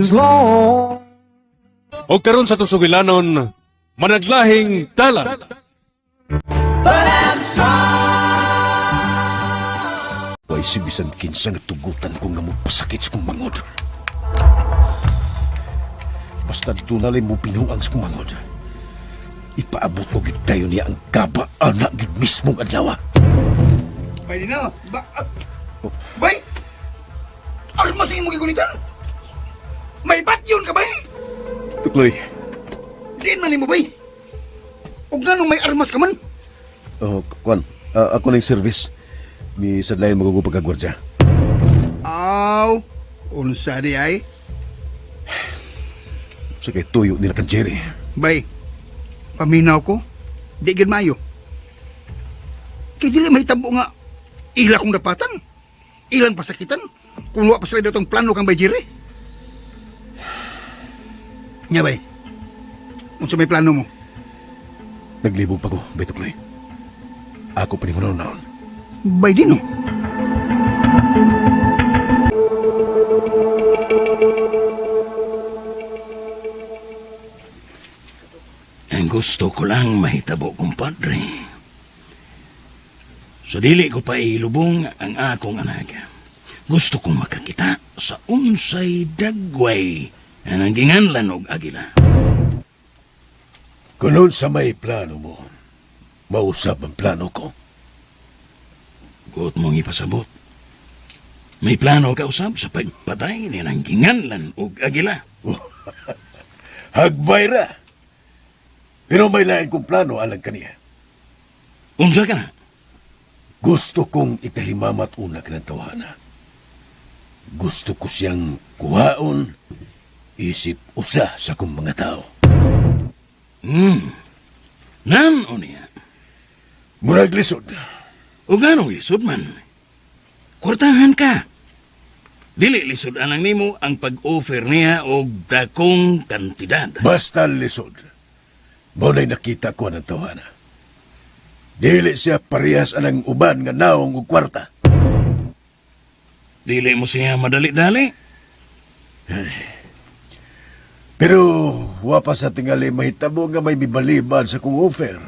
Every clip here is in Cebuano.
is long. O karon sa tusugilanon, managlahing dalan. Way si bisan kinsa nga tugutan ko nga mopasakit sa kong mangod. Basta dunalay mo pinuang sa kong mangod. Ipaabot ko gid tayo niya ang kaba ana gid mismong adlaw. Pwede na. Ba, ah, bay! Armas sa imong gigunitan? May batyon ka, bay? Tukloy, Diin man nimo, bay. O ganong may armas ka man? oh, kuan, ako na yung service. Mi sadlayan mo ko pagkagwardya. Aw, unsa di ay? Sa kay tuyo nila kan Jerry. Bay, paminaw ko. Di gid maayo. Kay dili mahitabo nga ila kong dapatan. Ilang pasakitan. Kung wa pa sila datong plano kang bay Jerry. Nya bay. Unsa may plano mo? Naglibog pa ko, bay Tukloy. Ako pa ni naon. Bay Dino. Ang gusto ko lang mahitabo, kumpadre. So dili ko pa ilubong ang akong anak. Gusto kong makakita sa unsay dagway na nangginganlan og agila. Kunon sa may plano mo, mausap ang plano ko. Guot mong ipasabot. May plano ka usab sa pagpatay ni nangginganlan og agila. Hagbay ra. Pero may lain kong plano alang kaniya. Unsa ka na? Gusto kong ikahimamat una ka ng tawhana. Gusto ko siyang kuhaon, isip usa sa kong mga tao. Nan o niya? Murag lisod. O ganong lisod man? Kwartahan ka. Dili lisod anang nimo ang pag-offer niya og dakong kantidad. Basta lisod. Mao na'y nakita ko ng tawhana. Dili siya parehas anang uban nga naong og kwarta. Dili mo siya madali-dali. Pero wa pa sa tingali mahitabo nga may mibaliban sa kong offer.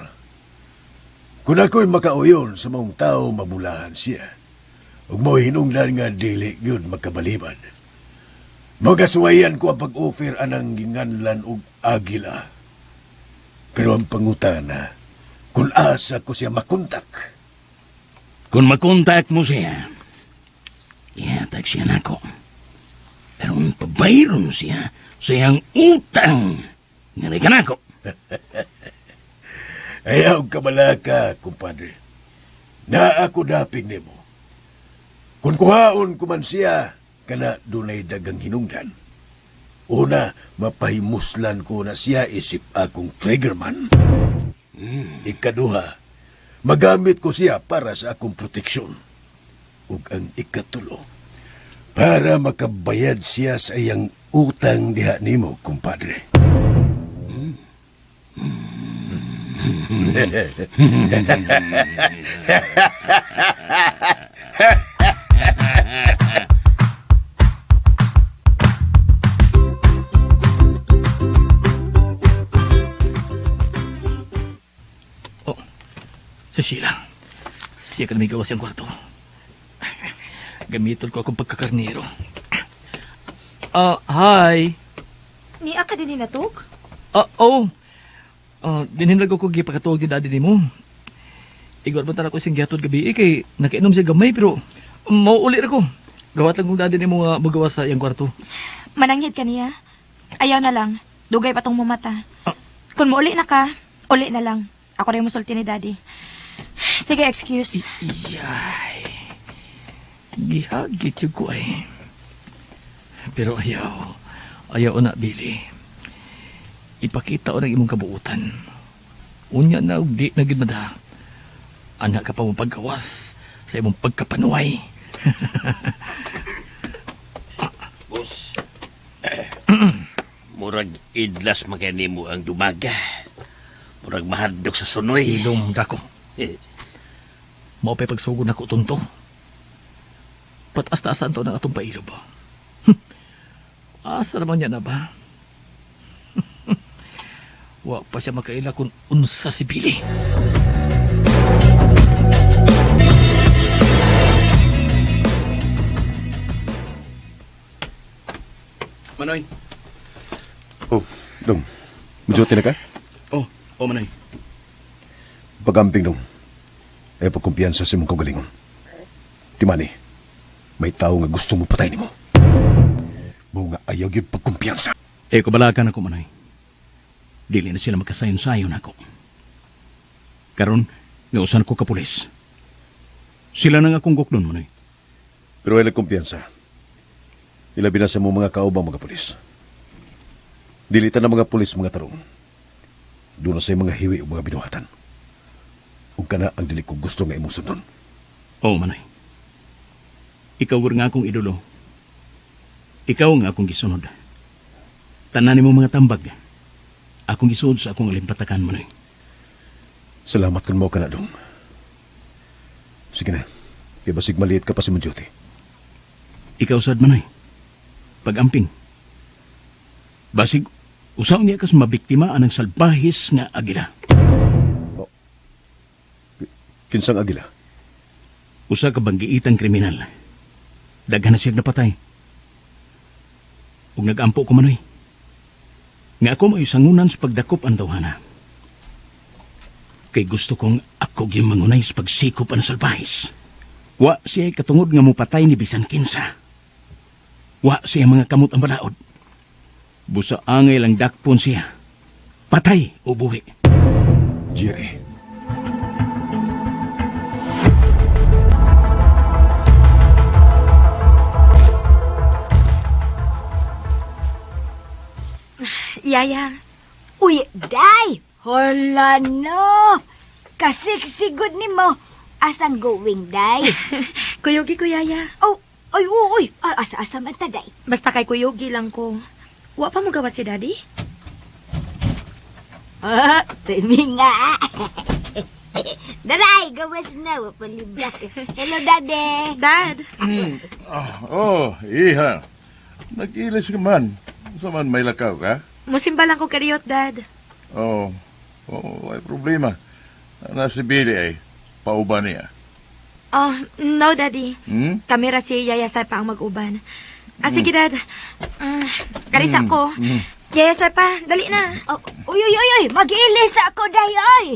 Kung ako'y makauyon sa maong tao, mabulahan siya. Ug mao hinungdan nga dili yun makabaliban. Magasuwayan ko ang pag-offer anang ginganlan og agila. Pero ang pangutana, kung asa ko siya makontak. Kung makontak mo siya, ihatag siya nako. Pero kung pabayron siya sa iyang utang, nga ka nako. Ayaw kabalaka, kumpadre. Na ako daping nimo. Kung kuhaon ko man siya, kana dunay dagang hinungdan. Una, mapahimuslan ko na siya isip akong triggerman. Ikaduha, magamit ko siya para sa akong proteksyon. Ug ang ikatulo, para makabayad siya sa iyang utang diha nimo, kumpadre. Oh, si Sheila. Siya ka na may gawa siyang kwarto. Gamiton ko akong pagkakarnero. Ah, hi. Nia ka din hinatok? Ah, oh. Dinhin lang ko gipakatuwag ni daddy nimo. Igor mo tara ko siyang gihatod gabi eh, kay nakainom siya gamay pero mauuli ra ko. Gawat lang kong daddy nimo nga magawa sa iyang kwarto. Mananghid ka niya. Ayaw na lang. Dugay pa tong mumata. Kung muuli na ka, uli na lang. Ako rin musulti ni daddy. Sige, excuse. Iyay. Gihagit yung ko ay. Pero ayaw. Ayaw na, Billy. Ipakita o ng imong kabuutan. Unya na og di na gid mada. Anak ka pa mo pagkawas sa imong pagkapanuay. Boss. Murag idlas man kay nimo ang dumaga. Murag mahadlok sa sunoy. Ilong dako. Mao pa'y pagsugod nako tunto. Patas-taasan to ng atong pailob. Asa naman niya na ba? Wa pa siya makaila kung unsa si Billy. Manoy. Oh, dong. Mujuti na ka? Oh, oh Manoy. Pagamping, dong. Ay pagkumpiyansa sa imong kaugalingon. Timani, may tao nga gusto mo patay nimo. Mao nga ayaw gyud pagkumpiyansa. Eh, kubalakan ako, Manoy. Dili na sila magkasayon-sayon ako. Karon, nga usan ko kapulis. Sila nang akong gukdon, Manoy. Pero ay nagkumpiyansa. Ilabi na sa mong mga kaubang mga pulis. Dili ta na mga pulis mga tarong. Doon na sa mga hiwi o mga binuhatan. Ug kana ang dili ko gusto nga imong sundon. Oo, Manoy. Ikaw nga akong idolo. Ikaw nga akong gisunod. Tanan nimo mga tambag. Akong gisuod sa akong alimpatakan, Manoy. Salamat kun mo kana dong. Sige na. Kay basig maliit ka pa sa imong duty. Ikaw sad, Manoy. Pag-amping. Basig, usaw niya kas mabiktima anang salbahis nga agila. Oh. Kinsang agila? Usa ka banggiitang kriminal. Daghan na siyang napatay. Ug nag-ampo ko, Manoy. Nga ako may sangunan sa pagdakop ang tawhana. Kay gusto kong ako gyud mangunay sa pagsikop ang salbahis. Wa siya katungod nga mupatay ni bisan kinsa. Wa siya mga kamot ang balaod. Busa angay lang dakpon siya. Patay o buhi. Jerry. Yaya. Uy, day! Hala no! Kasiksigod ni mo. Asang going, day? Kuyugi ko, Yaya. Oh, ay, uy, uy. Asa-asa man ta, day. Basta kay kuyugi lang ko. Wa pa mo gawa si Daddy? Ah, tuminga. Daray, gawas na. Wa pa libra. Hello, Daddy. Dad. Oh, iha. Nag-ilis ka man. Sa man may lakaw ka? Musimba lang ko kariyot, Dad. Oh, oh, ay problema. Na si Billy ay pauba niya. Oh, no, Daddy. Hmm? Kami ra si Yaya Saipa ang mag-uban. Ah, sige, Dad. Karisa ko. Yaya Saipa, dali na. Oh, uy, uy, uy, uy. Mag-ilis ako, day, oy.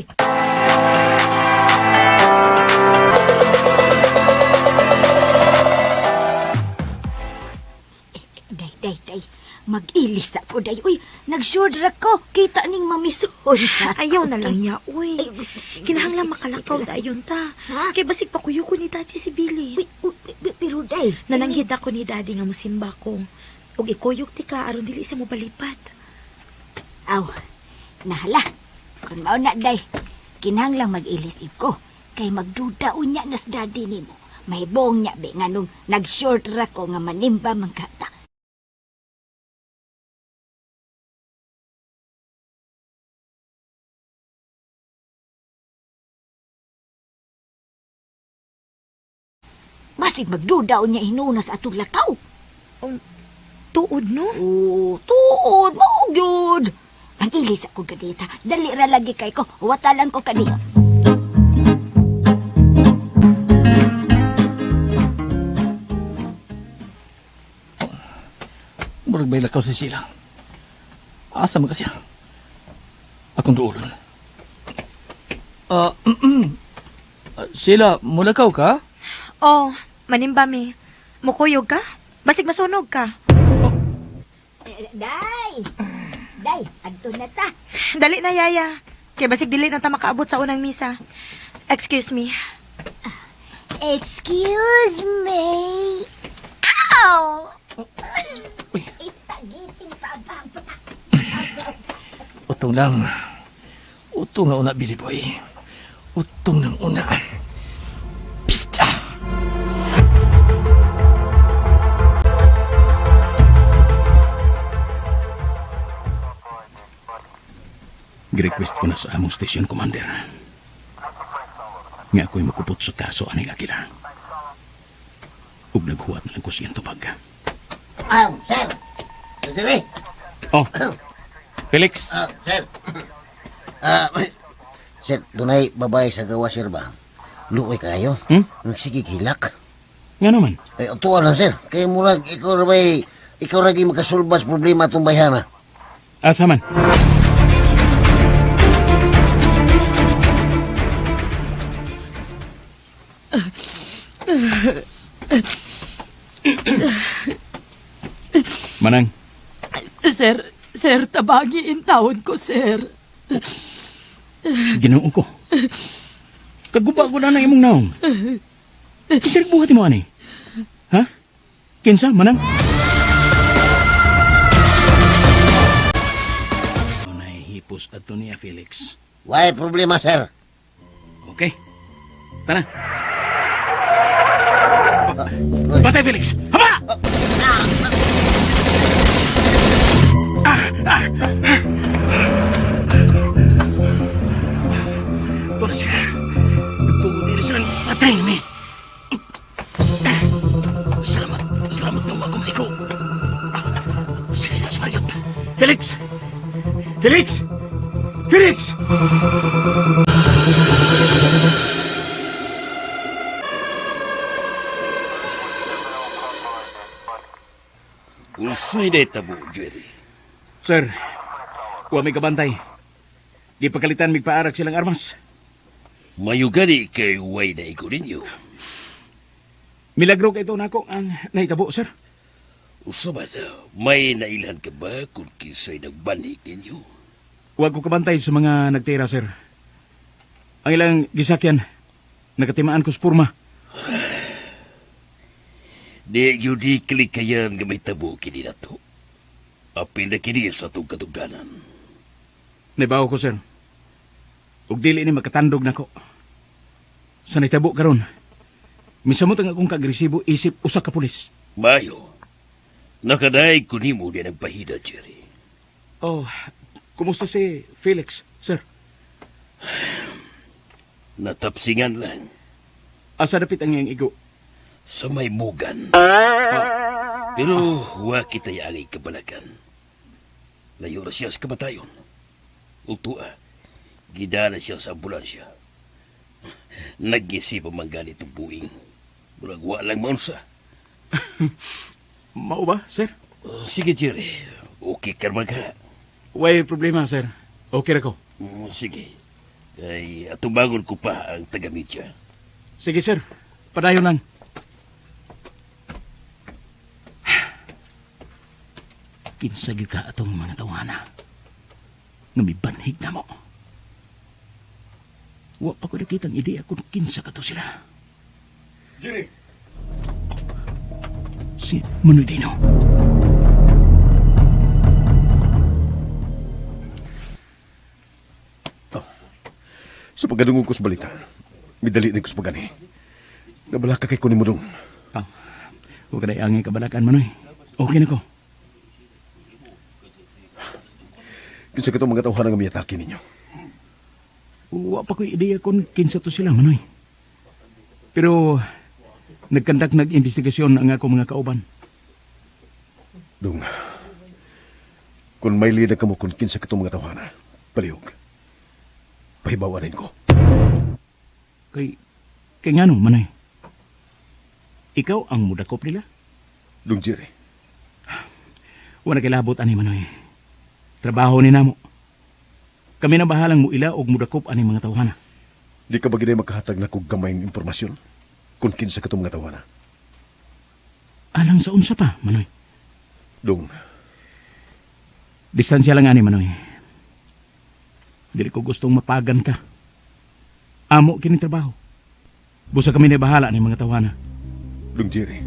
Day, day, day. Mag-ilis ako, day. Uy, nag-shoulder ako. Kita ning mamisuon sa ako. Ayaw na lang niya, uy. Kinahanglan makalakaw dayon ta. Ha? Kay basig pa kuyo ko ni Daddy si Billy. Uy, uy, pero day. Nananghid ako ni Daddy nga musimba ko. Ug ikuyog ti ka aron dili sa mo balipat. Aw, nahala. Kung mao na, day. Kinahanglang mag-ilis ko. Kay magduda unya nas daddy nimo. Mahibong niya be nga nung nag-short ra ko nga manimba man kata. Masig magduda unya hinuna sa atong lakaw. Tuod, no? Oh, tuod, mao gyud. Mag-ilis ako kadita. Dali ra lagi kay ko. Wata lang ko kaniyo. Murag may lakaw si Sheila. Asa man ka siya? Akong duolon. Sheila, mulakaw ka? Oh, manimba mi. Mukuyog ka? Basig masunog ka. Day! Day, adto na ta. Dali na, Yaya. Kay basig dili na ta makaabot sa unang misa. Excuse me. Excuse me. Ow! Uy. Itagiting pa ba? Utong lang. Utong na una, Billy Boy. Utong ng una. Pista! Gi-request ko na sa among station commander. Nga ako'y makupot sa kaso aning agila. Ug naghuwat na lang ko siyang tubag. Sir. Sir, Oh. Felix. Sir. Sir, dunay babae sa gawa, sir ba? Luoy kayo? Hmm? Nagsige hilak. Nga naman. Ay, tuwa lang, sir. Kaya murag, ikaw ra ba'y, ikaw ra gyud makasulbas problema atong bayhana. Asa man? Manang, Sir, sir, tabagi in taon ko, sir. Ginoo ko. Kaguba ko na ng imong naong. Kinsa buhat mo ani? Ha? Kinsa manang? Nahihipos ato niya, Felix. Why problema, sir? Okay. Tara. Patay, Felix! Haba! Ito na sila. Nagtuo nila silang patay ni. Salamat. Salamat ng akong ikaw. Sige, sumayot. Felix! Felix! Felix! Unsay na tabo, Jerry? Sir, wa may kabantay. Di pagkalitan migpaarak silang armas. Mayo gani kay way na iko ninyo. Milagro kay ito nako ang nahitabo, sir. Usa ba may nailhan ka ba kung kinsay nagbanik ninyo? Huwag ko kabantay sa mga nagtira, sir. Ang ilang gisakyan, nakatimaan ko sa purma. Di yun di kalikayan nga may tabo kini na to. Apil na kini sa itong katugdanan. Naibaw ko, sir. Ug dili ni makatandog nako. Sa nahitabo karon, misamot ang akong kaagresibo isip usa ka pulis. Mayo, nakadaig ko nimo di nagpahida, Jerry. Oh, kumusta si Felix, sir? Natapsingan lang. Asa dapit ang iyang igo? Sa may mugan. Pero wa kita'y angay kabalakan. Layo na siya sa kamatayon. Ug tuwa, gidala siya sa ambulansya. Nag-isip ang mga ganitong buing. Murag wa lang maunsa. Mao ba, sir? Sige, Jerry. Okay ka naman ka. Way problema, sir. Okay ra ko. Sige. Ay, atubangon ko pa ang taga-media. Sige, sir. Padayon lang. Kinsa gyud ka atong mga tawana nga mibanhig na mo. Wa pa ko nakitang ideya kung kinsa ka to sila. Jerry! Si Manoy Dino. Oh. Sa pagkadungog ko sa balita, midali din ko sa pagani. Nabalaka kay ko ni Mudong. Ah, huwag ka na iangay kabalakan, Manoy. Okay na ko. Kinsa katong mga tawhana nga miyatake ninyo? Wa pa ko'y ideya kung kinsa to sila, Manoy. Pero nagkandak nag-investigasyon ang ako mga kauban. Dung, kung may lida ka mo kung kinsa katong mga tawhana, palihog. Pahibawanin ko. Kay ngano, Manoy? Ikaw ang mudakop nila? Dung Jerry. Wala kay labot ani, Manoy. Trabaho ni namo. Kami na bahalang muila og mudakop ani mga tawhana. Di ka ba ginay makahatag na kog gamayng impormasyon kung kinsa katong mga tawhana? Alang sa unsa pa, Manoy? Dung. Distansya lang ani, Manoy. Dili ko gustong mapagan ka. Amo kini trabaho. Busa kami na bahala ni mga tawhana. Dung Jerry.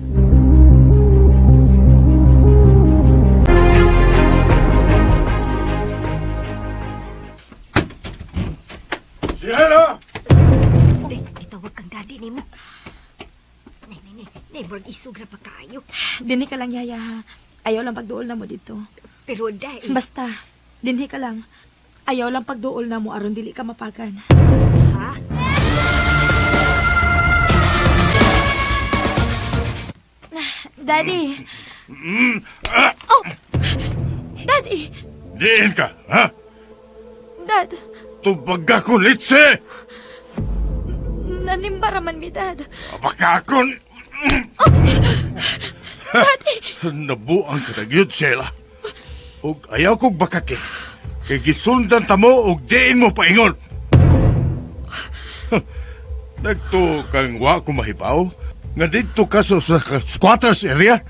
Hello! Day, gitawag kang daddy nimo. Nay, nay, nay, nay, murag isog ra pa kaayo. Dinhi ka lang, Yaya, ha? Ayaw lang pagduol na mo dito. Pero, day... Basta, dinhi ka lang. Ayaw lang pagduol na mo aron dili ka mapagan. Ha? Daddy! Oh! Daddy! Diin ka, ha? Dad, Tubag ako, litse! nanimba raman mi, Dad. Baka akon... Daddy! Nabuang ka na gyud, Sheila. Og ayaw kog bakaki. Kay gisundan ta mo og diin mo paingon. Nagto kang wa ko mahibaw nga didto ka sa squatters area.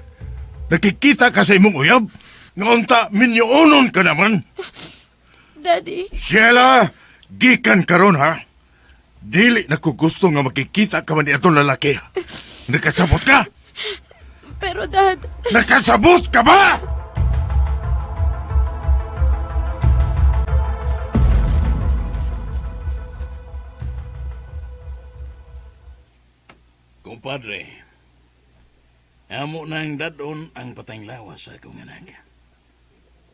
Nakikita ka sa imong uyab. Nga unta minyoonon ka naman. Daddy, Sheila, gikan karon ha. Dili na ko gusto nga makikita ka man ni atong lalaki. Nakasabot ka? pero Dad, Nakasabot ka ba? Kumpadre, amo nang dadon ang patayng lawas sa akong anak.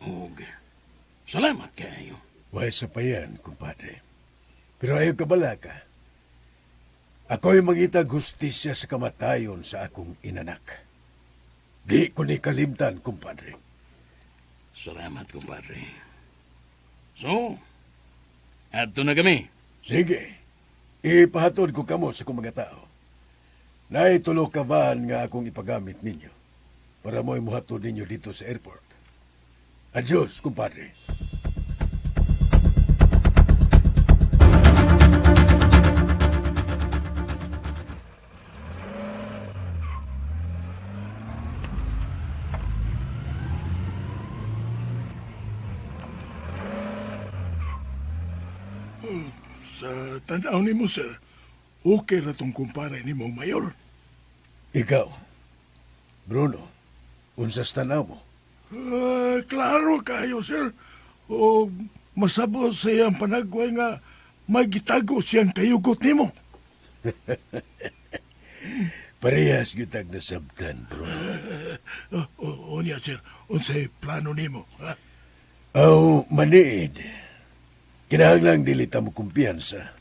Ug, salamat kayo. Way sa payan, kumpadre. Pero ayaw ka balaka. Ako'y mangitag hustisya sa kamatayon sa akong inanak. Di ko ni kalimtan, kumpadre. Salamat, kumpadre. So, adto na kami. Sige, ipahatod ko kamo sa akong mga tao. Naitulo ka ba nga akong ipagamit ninyo para mo'y muhatod ninyo dito sa airport. Adios, kumpadre. Sa tanaw nimo, sir, okay ra tong kumpare nimo, Mayor. Ikaw, Bruno, unsas tanaw mo? Klaro kayo, sir. O masabot sa iyang panagway nga magitago siyang kayugot nimo. Parehas gyud nasabtan, Bruno. O niya, sir, unsay plano nimo? Ha? Aw, maniid. Kinahanglang dili ta mo kumpiyansa.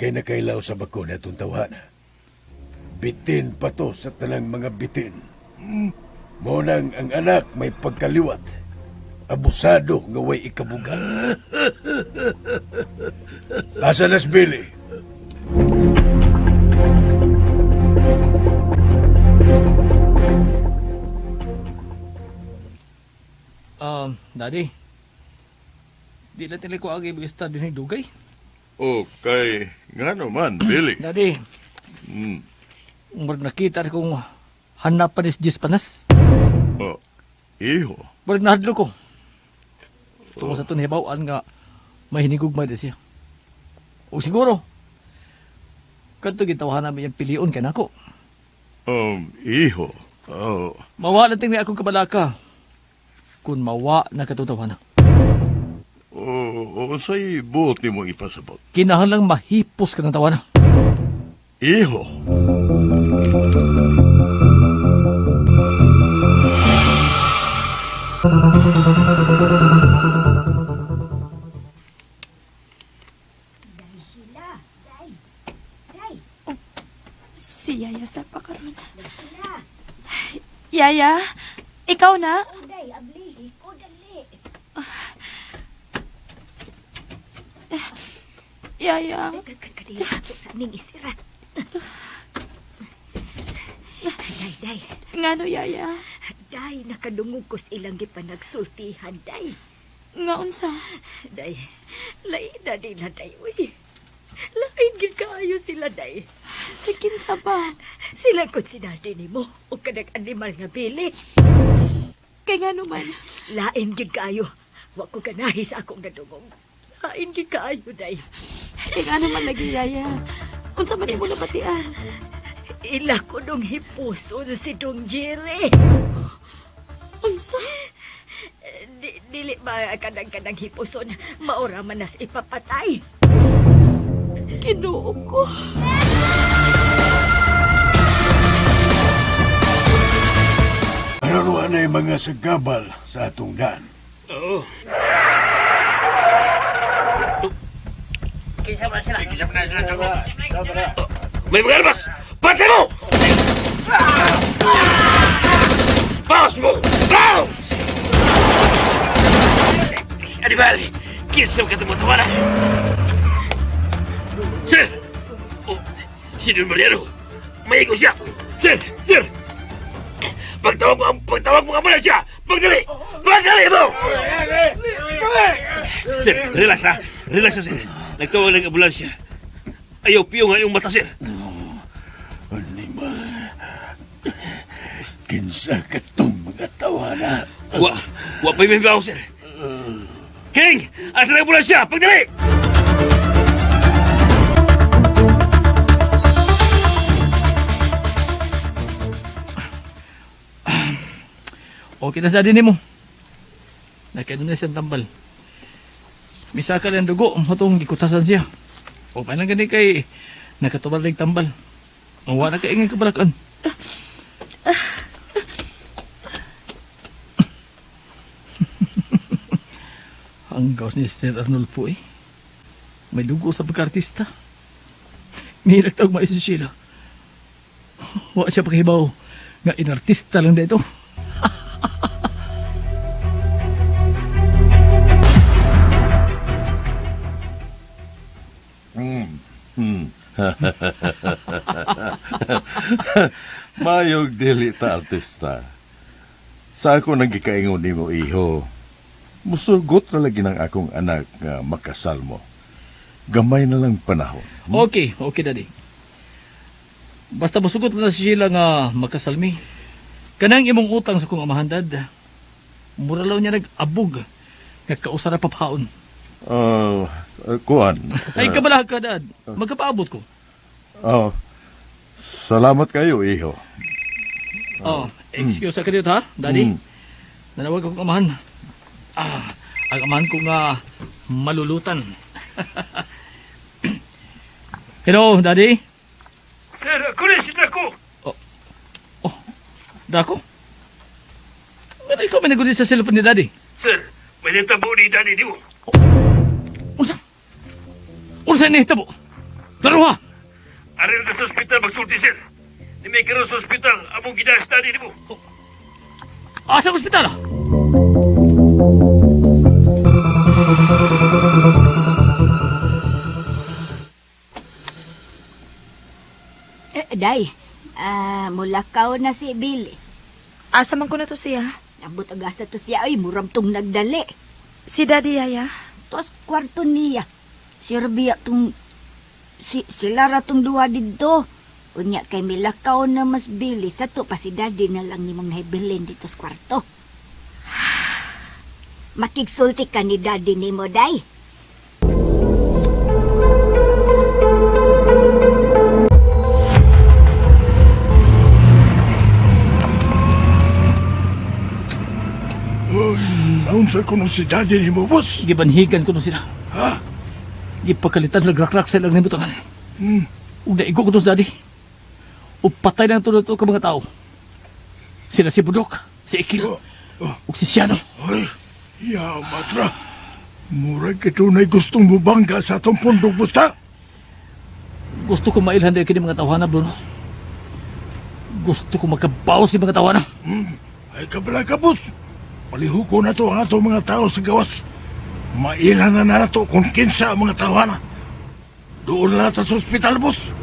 Kay nakailaw sa bako na itong tawhana. Bitin pa to sa tanang mga bitin. Mo nang ang anak may pagkaliwat. Abusado nga way ikabuga. Asa nas Billy? Daddy, di na tinali ko agi mag-study ng dugay. Okay, nga naman, Billy. Daddy, murag nakita kong hanapan ni Jis Panas. Oh, iho. Murag nahadlo ko. Tungkol sa itong hibawan nga may hinigugmay di siya. O siguro, kadto gitawahan namin yung pilion kay nako. Iho. Oh. Mawa na tingnan akong kabalaka. Kung mawa na katutawahan na. Oh, unsay buot nimo ipasabot? Kinahanglang mahipos ka ng tawana. Iho. Si Yaya sa pa karon. Yaya, ikaw na? Day, abli, ko dali. Yaya, Kadiya ato sa ning isira. Day, day. Ngano Yaya? Day, nakadungog ko sa ilang gipanagsultihan, day. Nga unsa? Day, lain na nila, day, uy. Lain gid kaayo sila, day. Sa kinsa ba? Sila kun si daddy nimo o kanang animal nga bili. Kay ngano man? Lain gid kaayo. Wa ko ganahi sa akong nadungog. Lain gid kaayo, day. Kay ngano man lagi, Yaya? Unsa man imo nabatian? Ila ko nung hipuson si Dong Jerry. Unsa? Dili ba kanang hipuson, maura man nas ipapatay. Ginoo ko. Aron wa na'y mga sagabal sa atong daan. Oo. May mga armas! Patay mo! Bawas mo! Bawas! Animal! Kinsa ka tumatawa na? Sir! Oh, si Don Mariano! Maigo siya! Sir! Sir! Pagtawag mo ang ambulansya! Pagdali! Pagdali mo! Sir, relax ha. Relax ha, sir. Nagtawag ng ambulansya. Ayaw piyo nga yung mata, sir. Animal. Kinsa katong mga tawana. Wa pa'y may bawo, sir. King! Asa ng ambulansya? Pagdali! Okay na sa daddy nimo. Nakainom na siyang tambal. Misaka lang dugo, matong gikutasan siya. O pa lang gani kay nakatubal lang tambal. Ang wala kay ingay kabalakan. Ang gawas ni Sir Arnolfo eh. May dugo sa pagka-artista. Mihirag tawag mais si Sheila. Wa siya pakihibaw nga inartista lang dito. Mayog dili ta artista. Sa ako nagikaingon nimo iho. Musugot na lagi ng akong anak nga makasal mo. Gamay na lang panahon. Okay, okay, daddy. Basta masugot na si Sheila nga makasalmi. Kanang imong utang sa kong amahan, dad. Mura law niya nag-abog. Nga kausa na papaon. Ah, kuan. Ay, kabalah ka, dad. Magkapaabot ko. Oh, salamat kayo, iho. Oh, excuse ka dito, ha, daddy? Mm. Nanawag akong amahan. Ah, ang amahan ko nga malulutan. Hello, daddy? Sir, ako na si Draco. Dako? Ano ikaw may nagulit sa cellphone ni daddy? Sir, may natabo ni Daddy di mo. Unsa? Unsa ni hitabo? Laro ha! Ari na sa ospital magsulti, sir. Ni may karon sa ospital, among gidas Daddy di mo. Asa ang ospital ah? Eh, day, mulakaw na si Billy. Asa man ko na to siya? Abot agasa to siya ay muram tong nagdali. Si Daddy Yaya. Tuas kwarto niya. Sirbiya tong si sila ra tong duha didto. Unya kay milakaw na mas Billy sa to pa si Daddy na lang nimong nahibilin dito sa kwarto. Makigsulti ka ni Daddy nimo, Day. Naunsa ko si daddy ni mo, boss. Gibanhigan ko to sila. Ha? Gipakalitan nagraklak sa ilang nibutangan. Ug naigo ko to sa daddy. Ug patay na tulad to ka mga tao. Sila si Budok, si Ikil, ug si Siano. Ay, ya matra. Murag kitunay gustong mubangga sa atong pundok, busta. Gusto ko mailhan dahil kini mga tawhana, Bruno. Gusto ko makabaw si mga tawhana. Ay, kabala ka, boss. Palihuko na to ang atong mga tao sa gawas. Mailan na na nato kung kinsa ang mga tawana. Doon na nato sa ospital, boss.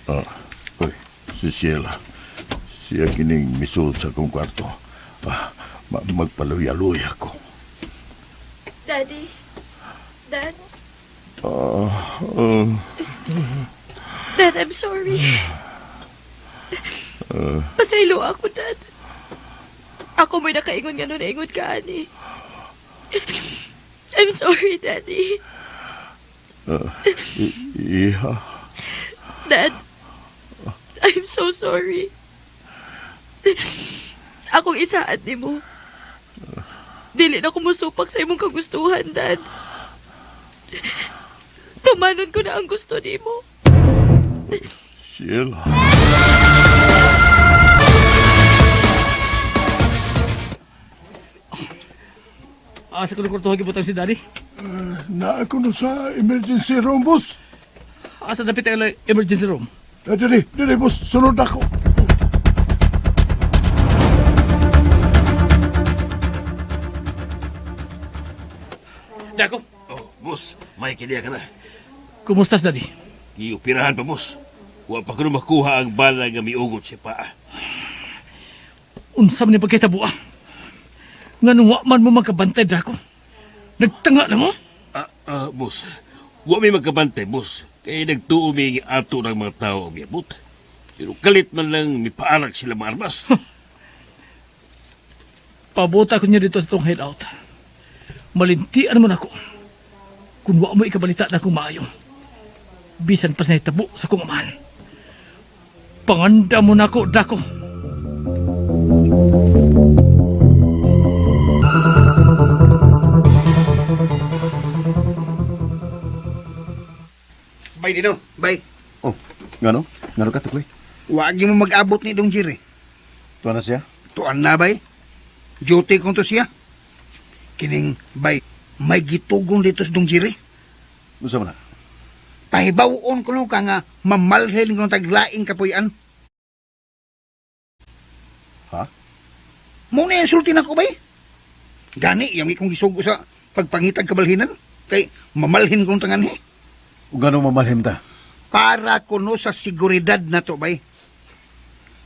Ah, uy, si Sheila. Siya kining misuod sa akong kwarto. Ah, magpaluya-luya ko. Daddy. Dad. Ah, Dad, I'm sorry. Pasaylo ako, Dad. Ako mo'y nakaingon nga nun, naingon ka, ani. I'm sorry, Daddy. Iha. Dad, I'm so sorry. Akong isaad ni mo. Dili na kumusupak sa imong kagustuhan, Dad. Tumanon ko na ang gusto ni mo. Sheila. Asa ko na kwarto gibutang si daddy. Na ako no sa emergency room, boss. Asa dapit ang emergency room? Diri, diri, boss. Sunod ako. Dako. Oh, boss, may kiniya ka na. Kumusta daddy? Giupirahan pa, boss. Wa pa kuno makuha ang bala nga miugot si paa. Unsa man ni pagkahitabo ah? Nganong wa man mo magkabantay, Draco? Nagtanga na mo? Boss, wa mi magkabantay, boss. Kay nagtuo mi nga ato ng mga tao ang miabot. Pero kalit man lang mipaarak sila mga armas. Pabuta ko niya dito sa itong hideout. Malintian mo na ako. Kung wa mo ikabalita na akong maayo. Bisan pa sa nahitabo sa kong amahan. Panganda mo na ako, Draco. Bay, Dino. Bay. Oh, ngano? Ngano ka, Tukloy? Wag mo mag-abot ni Dong Jerry. Tuwa na siya? Tuan na, bay. Duty kong to siya. Kining, bay, may gitugong dito sa Dong Jerry. Unsa man na? Pahibawon ko no ka nga mamalhin kong taglaing kapuyan. Ha? Muna yung sulti na ko, bay. Gani, yung ikong gisugo sa pagpangitag kabalhinan. Kay mamalhin kong tangan, he. Ug ngano mamalhin ta? Para kuno sa seguridad na to, bay.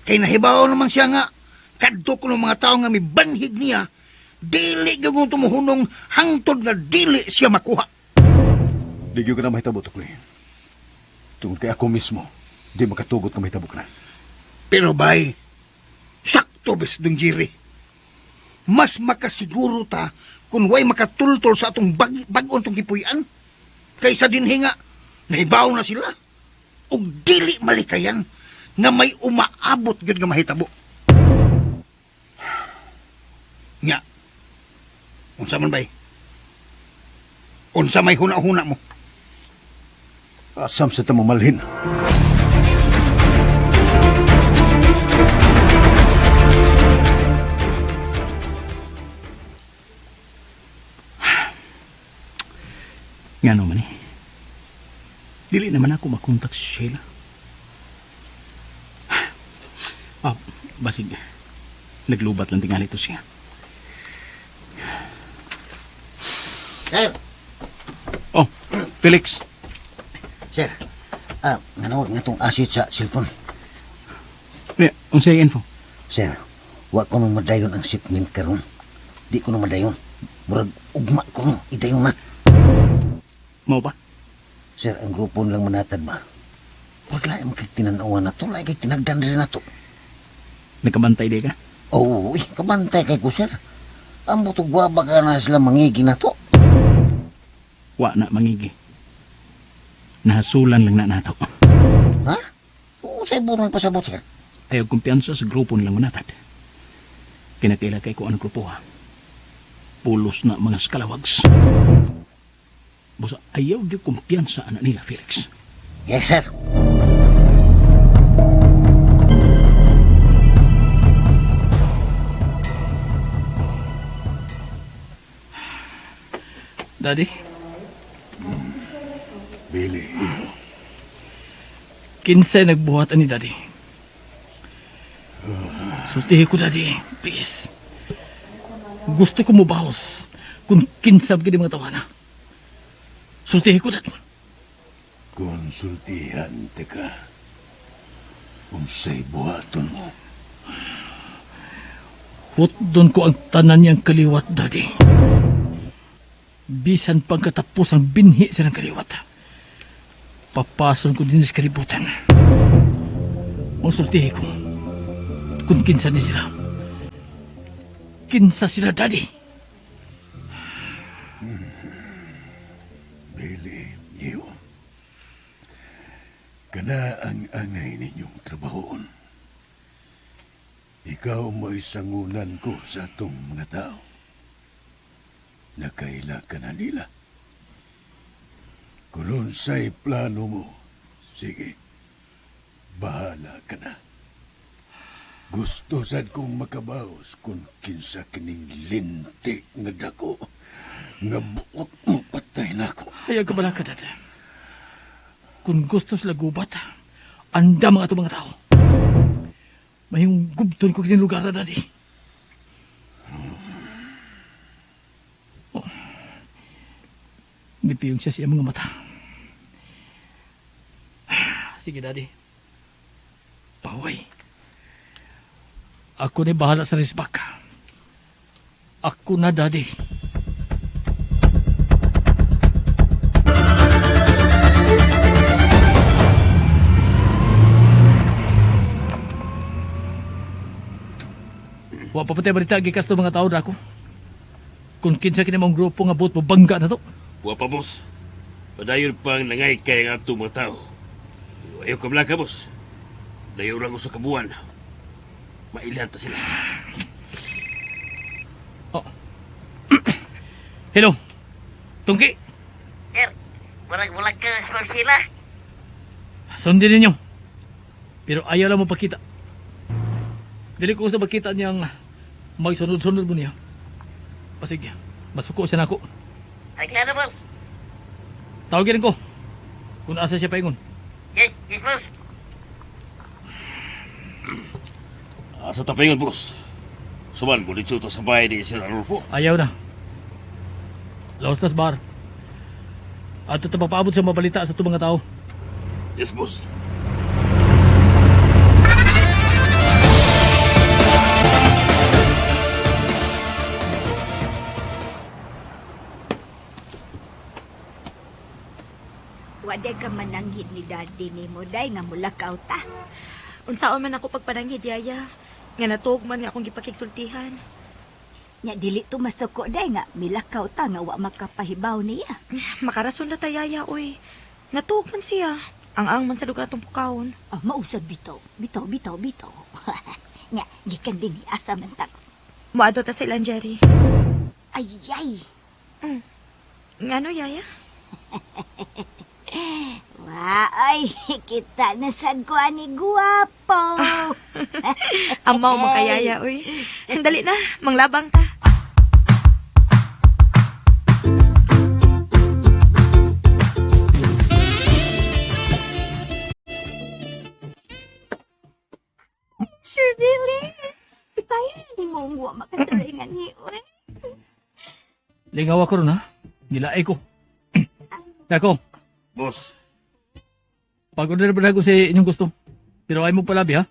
Kay nahibaw naman siya nga, kadto kuno mga tao nga mibanhig niya, dili gyud tumuhunong hangtod nga dili siya makuha. Di gyud ka na mahitabo, Tukloy. Tungod kay ako mismo, di makatugot nga mahitabo ka na. Pero bay, sakto bes Dong Jerry. Mas makasiguro ta kung way makatultol sa atong bag-on tong gipuy-an. Kaysa dinhi nga, nahibaw na sila. Ug dili malikayan nga may umaabot gyud nga mahitabo. Nga, unsa man bay? Unsa may huna-huna mo? Asam sa ta mamalhin. Ngano man eh. Dili naman ako makontak si Sheila. Ah, basig. Naglubat lang tingali to siya. Sir. Oh, Felix. Sir, nanawag nga tong asit sa cellphone. Yeah, unsay info? Sir, wa ko nung madayon ang shipment karon. Di ko nung madayon. Murag ugma ko no, idayon na. Mao ba? Sir, ang grupo nilang manatad ba? Murag lain mo kay tinanawan na to, lain kay tinagdan rin na to. Nagkabantay di ka? Oo, kabantay kay ko, sir. Ang butog wa ba ka na sila mangigi na to? Wa na mangigi. Nahasulan lang na nato. Ha? Oo, sa'yo buong may pasabot, sir. Ayaw kumpiyansa sa grupo nilang manatad. Kinakaila kay ko ang grupo, ha? Pulos na mga skalawags. Busa, ayaw di kumpiyansa anak nila, Felix. Yes, sir. Daddy? Billy, iyo. Kinsay nagbuhat ani, Daddy? Sultihi ko, Daddy. Please. Gusto ko mubahos kung kinsab gid mga tawana. Sultihi ko, Daddy. Konsultihan te ka. Unsay buhaton mo? Hutdon ko ang tanan niyang kaliwat, Daddy. Bisan pagkatapos ang binhi silang kaliwat. Papason ko din sa kalibutan. Konsultihi ko kung kinsa ni sila. Kinsa sila, Daddy. Billy, iyo. Kana ang angay ninyong trabahoon. Ikaw mo'y sangunan ko sa atong mga tao. Nakaila ka na nila. Kung unsay plano mo, sige, bahala ka na. Gusto sad kong makabaos kung kinsa kining linti nga dako nga buot mo patay nako. Ayaw ka bala ka, Dad. Kung gusto sila gubat, anda mga ato mga tao. Mayong gubton ko kining lugar na, Daddy. Oh. Mipiyong siya sa iyang mga mata. Sige, Daddy. Paway. Ako ni bahala sa resbak. Ako na, Daddy. Wa pa patay balita gikas to mga tao na ako. Kung kinsa kini mong grupo nga buot mo bangga na to. Wa pa, boss. Padayon pang nangay kay ang ato mga tao. Pero ayaw ka blaka, boss. Dayo lang ko sa kabuan. Mailhan ta sila. Oh. Hello. Tungki. Sir, murag-mulag ka sa sila. Sundin ninyo. Pero ayaw lang mo pakita. Dili ko gusto makita niyang magsunod-sunod mo niya. Pasig, masuko siya nako. Ay, klaro, boss. Tawagin ko. Kung asa siya paingon. Yes, yes, boss. Asa ta paingon, boss? Suman mo dito sa bahay ni Sir Arnulfo. Ayaw na. Laos tas bar. Ato ta papaabot sa mabalita sa itong mga tao. Yes, boss. Waday ka mananghid ni Daddy ni mo, day nga mulakaw ta. Unsaon man ako pagpananghid, Yaya. Nga natuog man nga akong gipakigsultihan. Nya dili to masuko day nga milakaw ta nga wa makapahibaw niya. Makarason na ta, Yaya, oy. Natuog man siya. Ang-ang man sa lugar atong pukawon. Oh, mausag bitaw. Bitaw, bitaw, bitaw. Nya, gikan din ni asa man ta. Moadto ta sa ilang, Jerry. Ay, ay. Ngano, Yaya? Wa, ay, kita na sad ko ani guwapo. Amaw makayaya, oy. Dali na, manglabang ta. Sir Billy, kaya ni mo ang wa makasalingan ni oy. Lingaw ako ron, ha? Nilaay ko. Dako. Boss. Pag-order ba ko sa inyong gusto? Pero ay mo palabi, ha?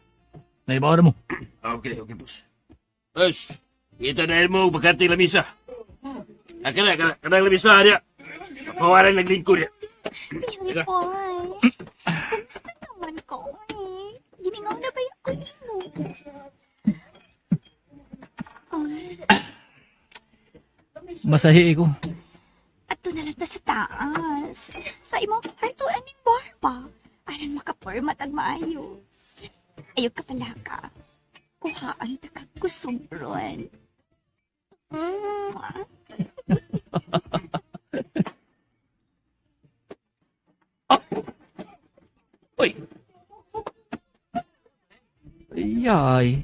Naibaw na mo. Okay, okay, boss. Boss, kita dahil mo bakante lamisa. Kana, kana, kanang lamisa niya. Pawaran naglingkod niya. Billy boy, kamusta naman ko, oy? Giningaw na ba yung kunin mo? Masahi ko. Ato na lang ta sa taas. Sa imong kwarto aning bar pa. Aron makaporma tag maayo. Ayaw ka pala ka. Kuhaan ta kag kusog ron. Uy! Ayay.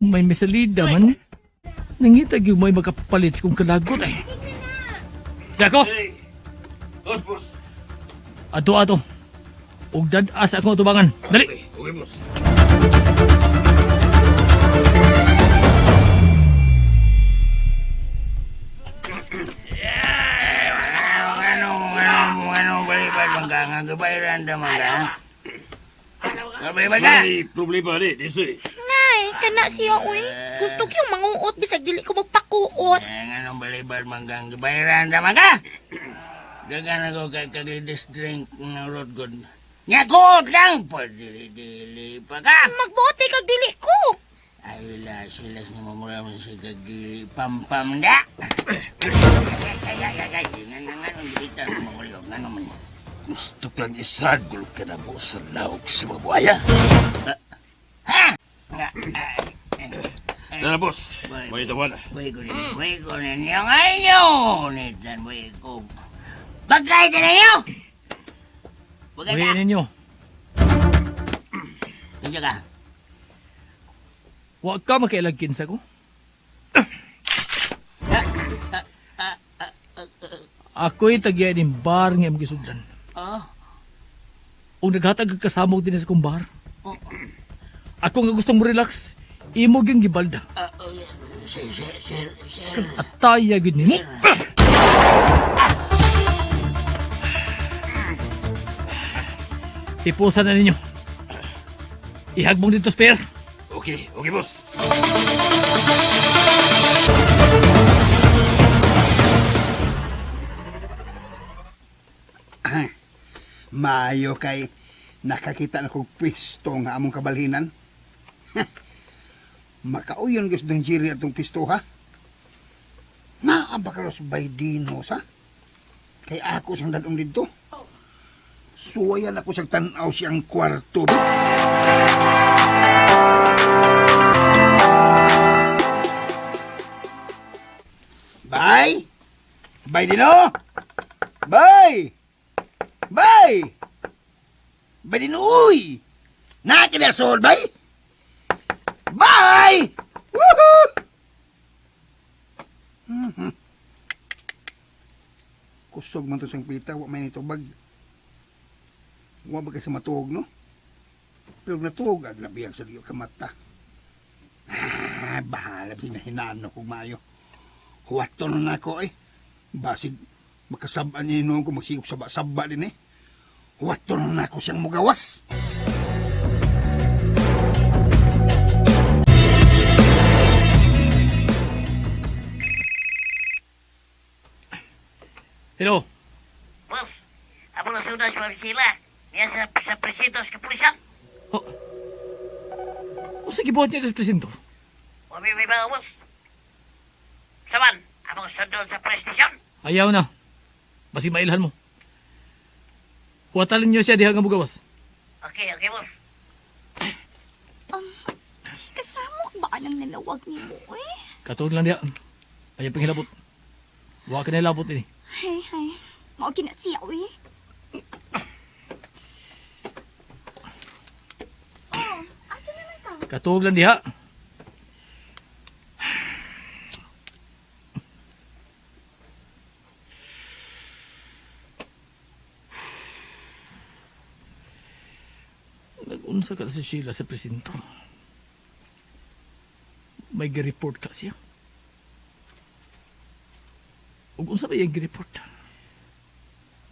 May misalida man. Nangita gyud may makapalit kung kalagot ay. Dako! Hey! Boss, boss. Ato, ato. Ug dad-as akong atubangan. Dali! Okay, okay, boss. May problema ni, disi. Nay, kana siya, uy. Gusto ko yung manguot bisag dili ko magpakuot. Anong balibad manggang gabayaran ta ka? Dagan ako kay kaglides drink ng road good. Nya kuot lang! Padili-dili pa ka! Magbuot kag dili ko. Ay la, sila ni mamura mo sa kagili pam-pam da! Ay, ay, ay, ay, ay, Gusto kang isagol ka na mo sa lawak sa mga buhaya. Ha? Tara, boss. May tawa na. Buhay ko rin, buhay ko rin yung ayaw! Nitan, buhay ko. Pagkain na ninyo! Buhay ninyo. Kinsa ka? Wa ka makailag kinsa ko. Ako'y tagya ning bar nga imong gisudlan. Ah? Ug naghatag kag kasamok din sa kong bar. Ako nga gustong mo relax, imo gyud gibalda. Sir, sir, sir, sir. Ataya gyud nimo. Tipusan na ninyo. Ihagbong dito, spare. Okay, okay, boss. Maayo kay nakakita na kog pisto nga among kabalhinan. Makauyon gusto ng Jerry atong pisto, ha? Naa ba karos by Dinos, ha? Kay ako siyang dadong dito. Suwayan ako siyang tanaw siyang kwarto. Ba? Bye! Bye, Dino! Bye! Bye! Bye, Dino! Uy! Nakinasol, bye! Bye! Woohoo! Kusog man to siyang pita, wa may nitubag. Wa ba kasi matuog, no? Pero natuog, agrabiyang sa diyo kamata. Ah, bahala, hinahinaan ko maayo. Huwato na nako eh. Basig, makasabaan niya noon kung magsigok saba-saba din eh. Huwato na nako siyang mugawas. Hello? Boss, ako na sundan si Ma'am Sheila. Niya sa presinto sa kapulisan. Oh. O sige, buhat niya sa presinto. Wami may mga boss. Saman, ako sundon sa prestation. Ayaw na. Basig mailhan mo. Huwatalin niyo siya diha nga mugawas. Okay, okay, boss. Kasamok ba anang nanawag ni mo eh? Katuon lang diha. Ayaw pang hilabot. Wa ka na hilabot ini. Hay, hay. Mao kina siya, uy. Oh, asa naman ka? Katuog lang diha. Nag-unsa ka si Sheila sa presinto. May gi-report ka siya. Ug unsa ba iyang gi-report?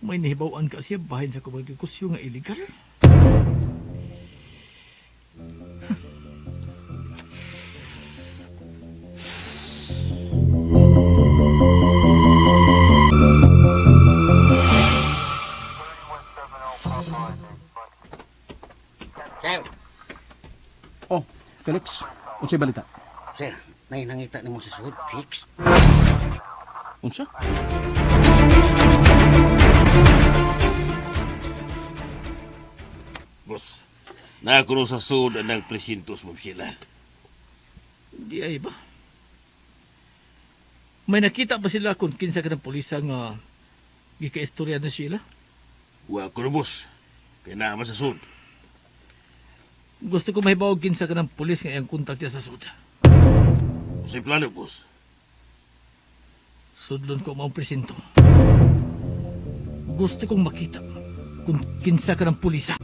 May nahibaw-an ka siya bahin sa kumang negosyo nga illegal. Sir. Oh, Felix, unsay balita? Sir, nay nangita nimo sa sud, Felix. Unsa? Boss, nakakuno sa sud ang presintos, Ma'am Sheila. Di ay ba? May nakita ba sila kung kinsa ka ng pulisa nga gikaistorya na Sheila? Wa ko na, boss. Kaya naaman sa sud. Gusto ko mahibaw kinsa ka ng pulis nga iyang kontak niya sa sud. Unsay plano, boss? Sudlon ko maong presinto. Gusto kong makita kung kinsa ka ng pulisa.